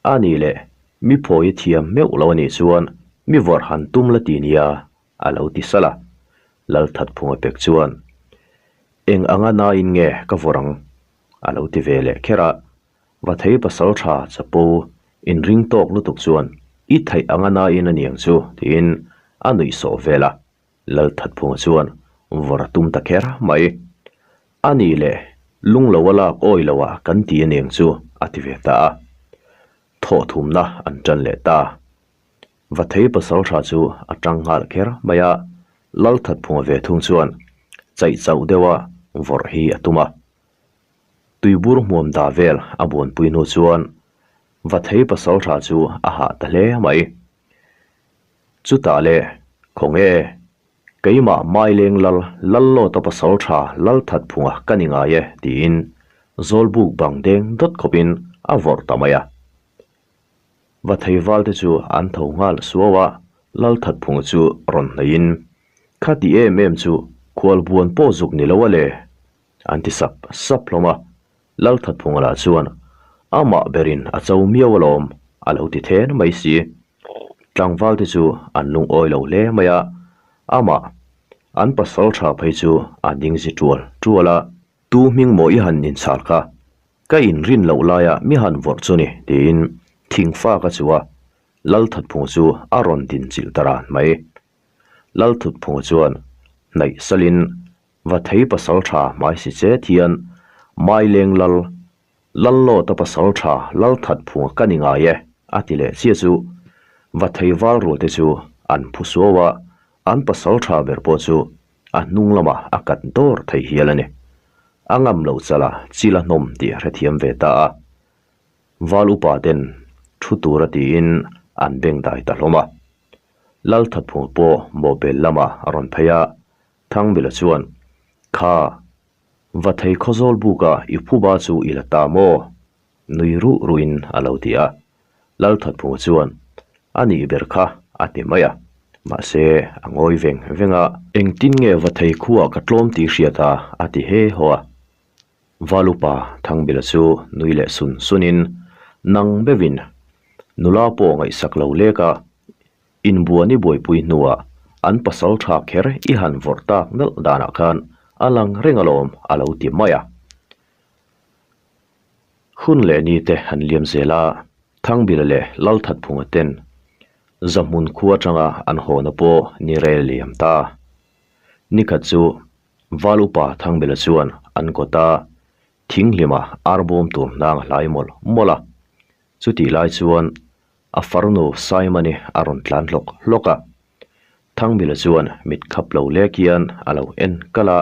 A nih leh, mi phawi i thiam meuh lo a nih chuan mi vawrh han tum la ti nia, a lo ti salh a. Lalthatphunga pek chuan, Eng anga naiin nge ka vawrh ang? a lo ti ve leh kher a. Vathei pasaltha chapo inring tawk lutuk chuan, I theih anga naiin a niang chu, tiin a nuih sawh vel a. Lalthatphunga chuan vawr a tum ta kher mai. A nih leh lung lo a lak awi lo ah kan ti a niang chu a ti ve ta a. Thawh thumna an tan leh ta. Vathei pasaltha chu a tang nghal kher mai a, Lalthatphunga ve thung chuan chaih chauh deuha vawrh hi a tum a. Tuibur hmuam dah vel a buanpui hnu chuan Vathei pasaltha chu a hah ta hle mai. Chutah le, khawnge, keimah Maileng lal Lallawta pasal tha Lalthatphunga ka ni ngai e, tiin Zawlbuk bang deng dawt khawpin a vawrh ta mai a. Vathei valte chu an tho nghal suau a, Lalthatphunga chu rawn hnaihin, Khati em em chu khualbuan pawh zuk ni lo a le, an ti sap sap hlawm a. Lalthatphunga lah chuan, Amah berin a cho miau alawm, a lo ti then mai si. Tlangvalte chu an lungawi lo hle mai a, amah an pasal tha phei chu a ding zi tual tual a. Tu hming maw i han inchhal kha, ka inrin loh laia mi han vawrh chu ni, tiin thingfa ka chu a, Lalthatphunga chu a rawn dinchilh ta ran mai. Lalthutphunga chuan hnaih salin Vathei pasal tha hmai si che thian, Maileng lal, Lallawta pasal tha Lalthatphunga ka ni ngai e, a ti leh chiah chu Vathei val rualte chu an phu suau a, an pasal tha ber pawh chu a hnung lamah a kat dawr thei hial a ni. A ngam lo chala chil a hnawm tih a hrethiam ve ta a. Val upa ten thu tura tiin an beng dai ta hlawm a. Lalthatphunga pawh mawhbel lamah a rawn phei a, Thangbila chuan, Kha, va thei khawzawl buka i phuba chu i la ta maw? Nui ruh ruhin a lo ti a. Lalthatphunga chuan, A nih ber kha, a ti mai a. Mahse, a ngawi veng veng a. Engtin nge va thei khuah ka tlawm tih hriat a? a ti he haw a. Valupa Thangbila chu nui leh sun sunin, Nang beuhin, nula pawh ngaihsak lo lek a, Inbuan i buaipui hnuah an pasal tha kher i han vawrh tak nalh danah khan a lang reng alawm a lo ti mai a. Hun leh ni te han liam zel a, Thangbila leh Lalthatphunga ten Zahmun khua atanga an hawna pawh ni rel liam ta. Nikhat chu Val upa Thangbila chuan an kawta thinghlima arbawm tur hnang a hlai mawlh mawlh a. Chutih lai chuan A farnu Simon-i a rawn tlan hlawk hlawk a. Thangmila chuan mit khap lo lek hian a lo en kalh a,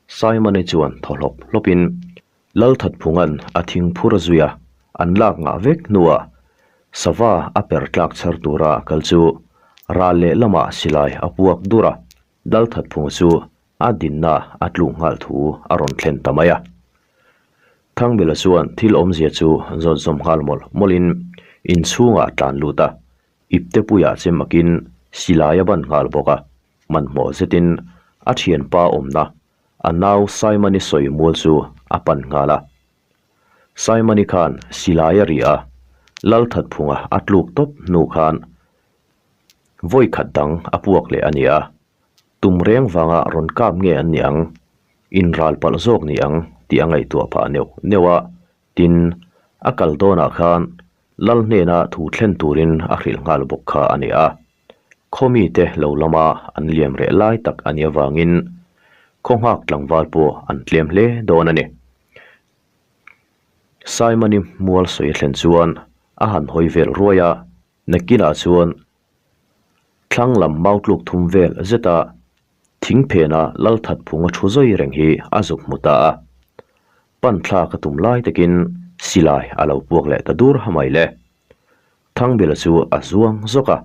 Simon-i chuan thaw hlawp hlawpin Lalthatphunga'n a thing phur a zui a, an lak ngah vek hnuah sava a per tlak chhar tura a kal chu ral leh lamah silai a puak dur a, Lalthatphunga chu a dinna a tluk nghal thu a rawn thlen ta mai a. Thangmila chuan thil awmzia chu zawt zawm nghal mawlh mawlhin. Inchhungah a tlan lut a, iptepuiah che makin silai a ban nghal bawk a, hmanhmawh zetin a thianpa awmna a nau Simon-i sawi mual chu a pan nghal a. Simon-i khan silai a ri a, Lalthatphunga a tluk tawp hnu khan vawi khat dang a puak leh a ni a, tum reng vanga rawn kap nge an ni ang, inral palh zawk ni ang tih a ngaihtuah phah neuh neuh a, tin, a kal dawnah khan Lal hnena thu thlen turin a hrilh nghal bawk kha a ni a. Khaw mite lo lama an liam reh lai tak a nih avangin khaw nghak tlangval pawh an tlem hle dawn a ni. Simon-i mual sawi a thlen chuan a han hawi vel ruai a, nakinah chuan thlang lam mau tluk thum vel zeta thing phena Lalthatphunga thu zawi reng hi a zuk hmu ta a. Pan thlak a tum lai takin silai a lo puak leh ta dur ha mai le. Thangbela chu a zuang zawk a,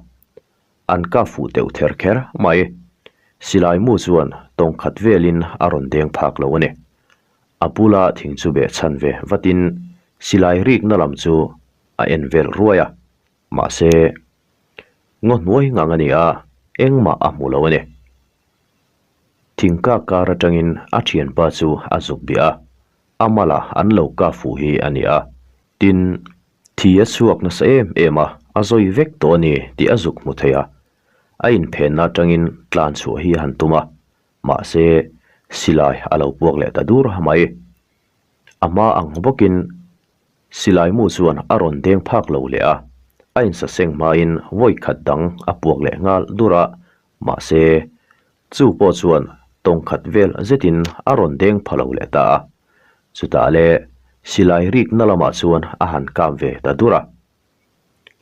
an kap fuh teuh ther kher mai. Silai mu chuan tawng khat velin a rawn deng phak lo a ni. A bula thing chu beh chhan ve vatin silai rikna lam chu a en vel ruai a, mahse ngaw hnuai ngang a ni a, engmah a hmu lo a ni. Thingkak kar atangin a thianpa chu a zuk biah a, a mala an lo kap fuh hi a ni a, tin, Thi a chhuak nasa em em a, a zawi vek tawh a ni tih a zuk hmu thei a. A inphenna atangin tlan chhuah hi a han tum a, mahse silai a lo puak leh ta dur ha mai. A hma ang bawkin silai mu chuan a rawn deng phak lo leh a, a insaseng hmain vawi khat dang a puak leh nghal dur a, mahse chu pawh chuan tawng khat vel zetin a rawn deng pha lo leh ta a. Chutah le silai rikna lamah chuan a han kap ve ta dur a.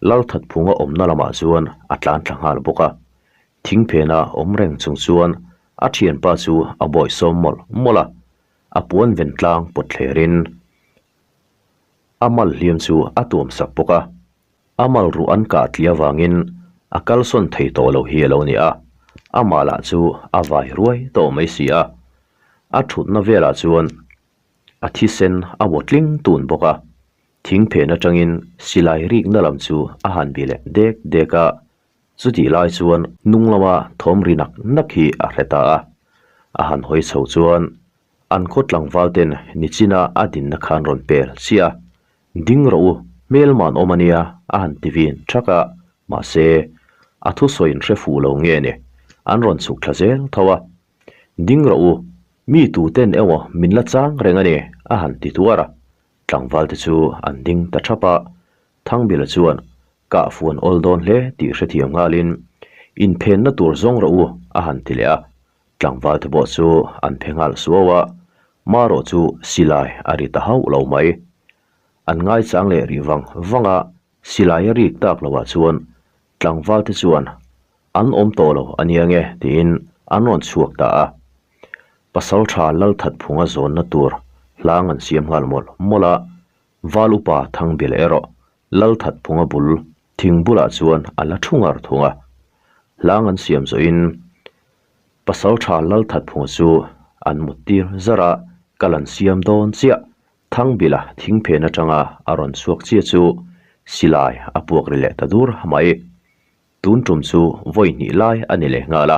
Lalthatphunga awmna lamah chuan a tlan thla nghal bawk a. Thingphena awm reng chung chuan a thianpa chu a bawisawm mawlh mawlh a, a puan ven tlang pawt thlerin a mal hliam chu a tuam sak bawk a. A mal ruh an kah tli avangin a kalsawn thei tawh lo hi a lo ni a, amah lah chu a vai ruai tawh mai si a. A thutna velah chuan a thisen a vaw tling tun bawk a, thing phen atangin silai rikna lam chu a han bi leh dek dek a, chutih lai chuan hnung lama thawm ri nak nak hi a hre ta a. A han hawi chho chuan an khaw tlangval ten nichina a dinna khan rawn pel chiah a, Ding rawh u, hmelman awm a nia a han ti vin thak a, mahse a thusawi in hre fuh lo nge ni, an rawn chhuk thla zel tho a. Ding rawh u, mi tuten emaw min la chang reng a ni a han ti tuar a, tlangval te chu an ding ta thap a, Thangbila chuan kah fuan awl dawn hle tih hrethiam nghalin inphenna tur zawng rawh u a han ti leh a, tlangval te pawh chu an phe nghal suau a, marawh chu silai a ri ta hauh lo mai. An ngaichang leh rih vang vang a, silai a rik tak loah chuan tlangval te chuan an awm tawh lo a nia nge tiin an rawn chhuak ta a. Pasaltha Lalthatphunga zawnna tur hlang an siam nghal mawlh mawlh a, Val upa Thangbil erawh Lalthatphunga bul thing bulah chuan a la thu ngar thung a. Hlang an siam zawhin Pasaltha Lalthatphunga chu an mut tir zar a, kal an siam dawn chiah. Thangbila thingphen atanga a rawn chhuak chiah chu silai a puak ri leh ta dur mai. Tun tum chu vawi hnih lai a ni leh nghal a.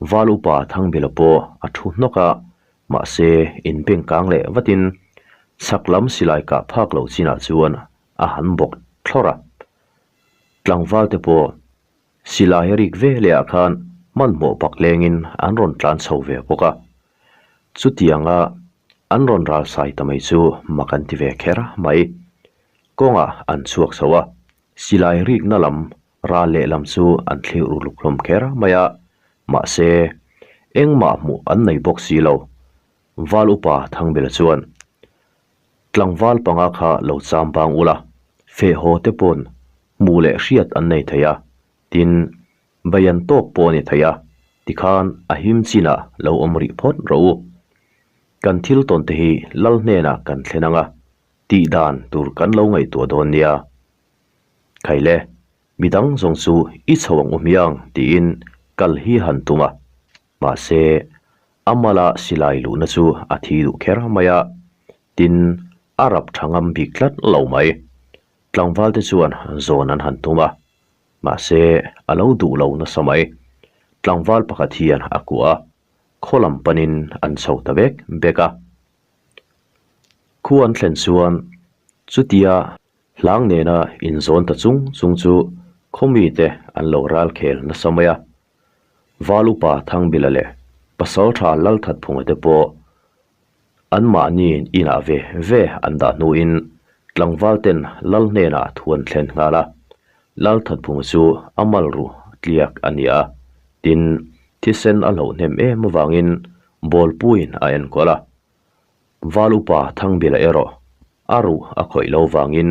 Val upa Thangbila pawh a thu hnawk a, mahse inbeng kang leh vatin chhak lam silai kah phak loh chinah chuan a han bawk thlawr a. Tlangval te pawh silai a rik ve leh ah khan hmanhmawh pak lengin an rawn tlan chho ve bawk a. Chutianga an rawn ral sai ta mai chu mak an ti ve kher mai. Kawngah an chhuak chho a, Silai rikna lam ral lehlam chu an thlir uluk hlawm kher mai a, mahse, engmah hmuh an nei bawk si lo. Val upa Thangbela chuan, Tlangval panga kha lo cham bang ula, feh haw te pawn hmuh leh hriat an nei thei a, tin, bei an tawk pawh a ni thei a, tikhan a him chinah lo awm rih phawt rawh u. Kan thil tawn te hi lal hnenah kan thlen ang a, Tih dan tur kan lo ngaihtuah dawn nia. Khaile, midang zawng chu i chho ang u hmiang tiin kal hi han tum a. Mahse, a mala silai luhna chu a thi duh kher mai a, tin a rap tha ngam bik tlat lo mai. Tlangvalte chuan zawn an han tum a, mahse a lo duh lo nasa mai. Tlangval pakhat hian a kuah a, khaw lam panin an chho ta bek bek a. Khu an thlen chuan chutia hlang nena inzawn ta chung chung chu khaw mite an lo ral khel nasa mai a. Val upa Thangbila leh Pasaltha Lalthatphunga te pawh Anmahni inah ve ve an dah hnuin tlangval ten lal hnenah thu an thlen nghal a, lal thatphung chu a mal ruh tliak a ni a, tin, thisen a hloh hnem em avangin bawlpuiin a enkawl a. Val upa Thangbila erawh a ruh a khawih lo vangin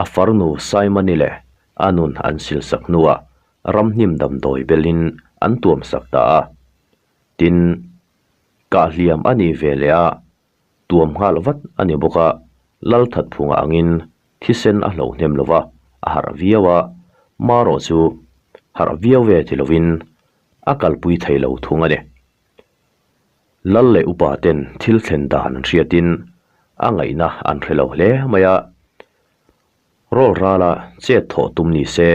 a farnu Saimani leh a nun an silsak hnuah ramhnim damdawi belin an tuamsak ta a, tin, Kah hliam a nih ve leh a, tuam nghal vat a ni bawk a, Lalthatphunga angin thisen a hloh hnem lo va, a harh viau a, marawh chu harh viau ve ti lovin a kalpui thei lo thung a ni. Lal leh upa ten thil thlen dan an hriatin a ngaihna an hre lo hle mai a, rawl rala chet thawh tum ni se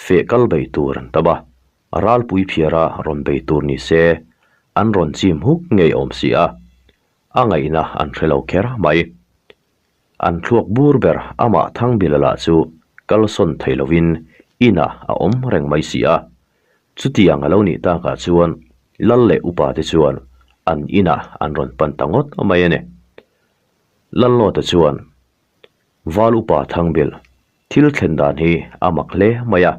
feh kal bei tur an tam a, Ralpui phiara rawn bei tur ni se, an rawn chim huk ngei awm si a, a ngaihna an hre lo kher mai. An thluak bur ber amah Thangbila lah chu kalsawn thei lovin inah a awm reng mai si a. Chutiang a lo nih takah chuan Lal leh upa te chuan an inah an rawn pan ta ngawt mai a ni. Lallawta chuan Val upa Thangbil, thil thlen dan hi a mak hle mai a,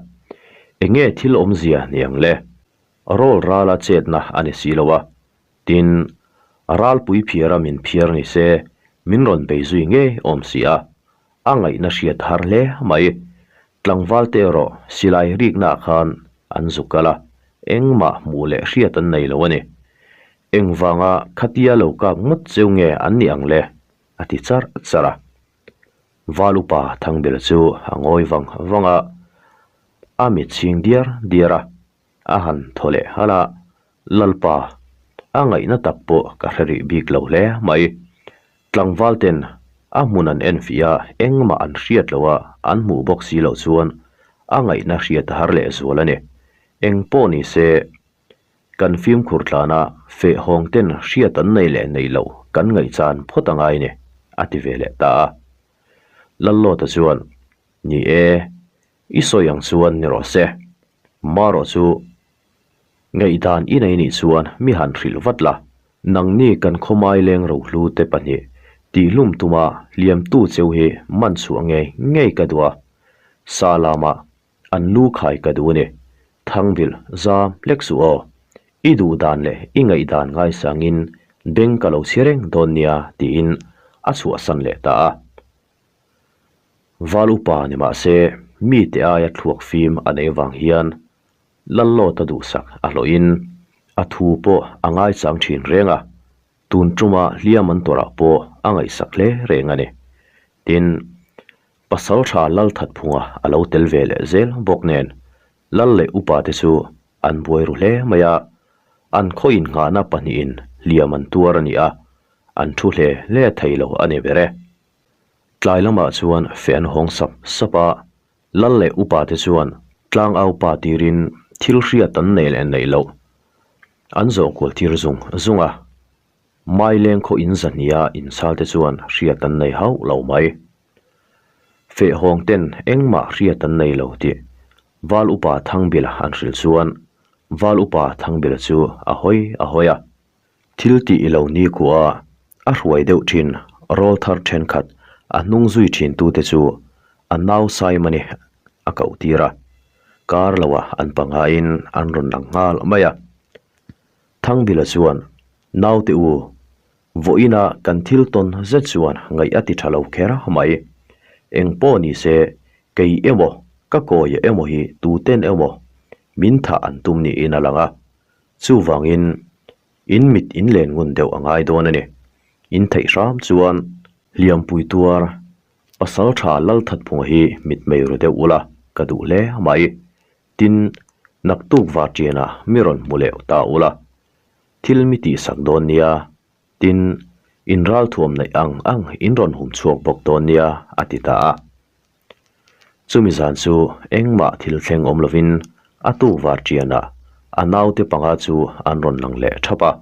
enge thil awmzia ni ang le? Rawl rala chetna a ni si lo a, tin, ralpui phiara min phiar ni se min rawn bei zui ngei awm si a, a ngaihna hriat har hle mai. Tlangval te erawh silai riknaah khan an zu kal a, engmah hmuh leh hriat an nei lo a ni. Engvanga khatia lo kak ngawt cheu nge an nih ang le? A ti charh charh a. Val upa Thangbel chu a ngawi vang vang a, a mit chhing diar diar a, a han thaw leh halh a, Lalpa, a ngaihna tak pawh ka hre rih bik lo hle mai. Tlangval ten a hmun an en fih a, engmah an hriat loh a, an hmuh bawk si loh chuan a ngaihna hriat a har leh zual a ni. Eng pawh ni se, Kan fimkhur tlana feh hawng ten hriat an nei leh nei loh kan ngaihchan phawt a ngai ni, a ti ve leh ta a. Lallawta chuan, Ni e, i sawi ang chuan ni rawh se. Marawh chu ngaihdan i nei nih chuan mi han hrilh vat la, nangni kan khawmai leng rohlu te pahnih tihhlum tuma hliamtu cheu hi man chhuah ngei ngei ka duh a, sa lamah An lu khai ka duh a ni. Thangbilh, zam, hlek suh aw. I duh dan leh i ngaihdan ngaisangin beng ka lo chhi reng dawn nia tiin a chhuahsan leh ta a. Val upa ni mah se mite aia thluak fim a nei vang hian Lallawta duhsak a hlawhin a thu pawh a ngaichang thin reng a, tun tuma hliam an tawrh ah pawh a ngaihsak hle reng a ni. Tin, Pasal tha Lal Thatphunga a lo tel ve leh zel bawk nen Lal leh upa te chu an buai ru hle mai a, an khaw innghahna pahnihin hliam an tuar a ni a, an thu hle hle thei lo a ni ber e. Tlai lamah chuan feh an hawng sap sap a, Lal leh upa te chuan tlangau pa tirin thil hriat an nei leh neih loh an zawh kual tir zung zung a. Maileng khaw in zahnia inchhal te chuan hriat an nei hauh lo mai. Fehhawng ten engmah hriat an nei lo tih Val Upa Thangbila an hrilh chuan Val Upa Thangbila chu a hawi a hawi a. Thil tih i lo ni khuah a hruai deuh thin rawl thar thenkhat a hnung zui thin tute chu a nau Saimani a koh tir a, kar loah an pangain an rawn lang nghal mai a. Thangbila chuan, Naute u, vawiina kan thil tawn zet chuan ngaih a ti tha lo kher mai. Eng pawh ni se, kei emaw, ka kawia emaw hi tuten emaw min thah an tum niin a lang a. Chuvangin, in mit in len ngun deuh a ngai dawn a ni. In theih hram chuan hliampui tuar pasal tha Lalthatphunga hi mitmei ru deuh ula ka duh hle mai. Tin, naktuk varṭianah mi rawn hmu leh ta ula, thil mi tihsak dawn nia, tin, in ralthuam neih ang ang in rawn hum chhuak bawk dawn nia, a ti ta a. Chumi zan chu engmah thil thleng awm lovin a tuk var ṭianah a naute panga chu an rawn lang leh ṭhap a.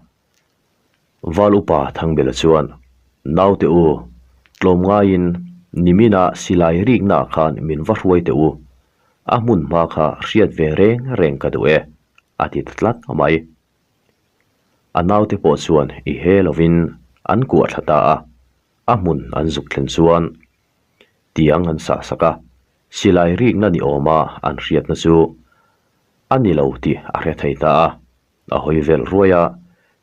Val upa Thangbela chuan, Naute u, tlawm ngaiin nimina silai riknaah khan min va hruai teh u, a hmun hma kha hriat ve reng reng ka duh e, a ti ta tlat mai. A naute pawh chuan i he lovin an kuah thla ta a, a hmun an zuk thlen chuan tiang an sah sak a, silai rikna ni awma an hriatna chu a ni lo tih a hre thei ta a, a hawi vel ruai a,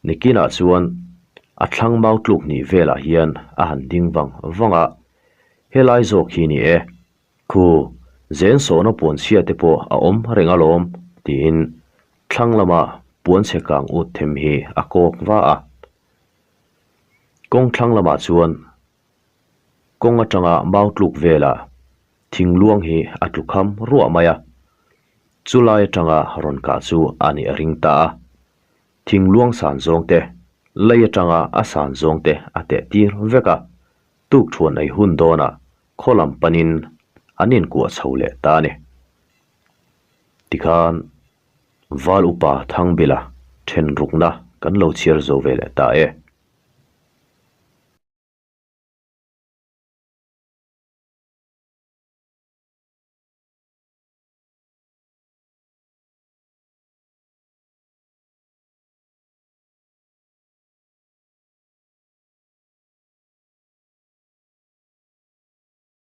nikinah chuan a thlang mau tluk hnih velah hian a han ding vang vang a, helai zawk hi ni e, khu zen sawhna puanchhia te pawh a awm reng alawm tiin thlang lama puanchhe kang ut them hi a kawk va a, kawng thlang lamah chuan Kawng atanga mau tluk velah thing luang hi a tlu kham ruah mai a, chu lai atanga rawn kah chu a nih a ring ta a. Thing luang san zawng te, lei atanga a san zawng te a teh tir vek a, tuk thuan ei hun dawnah khaw lam panin an inkuah chho leh ta a ni. Tikhan Val upa Thangbila then rukna kan lo chhiar zo ve leh ta e.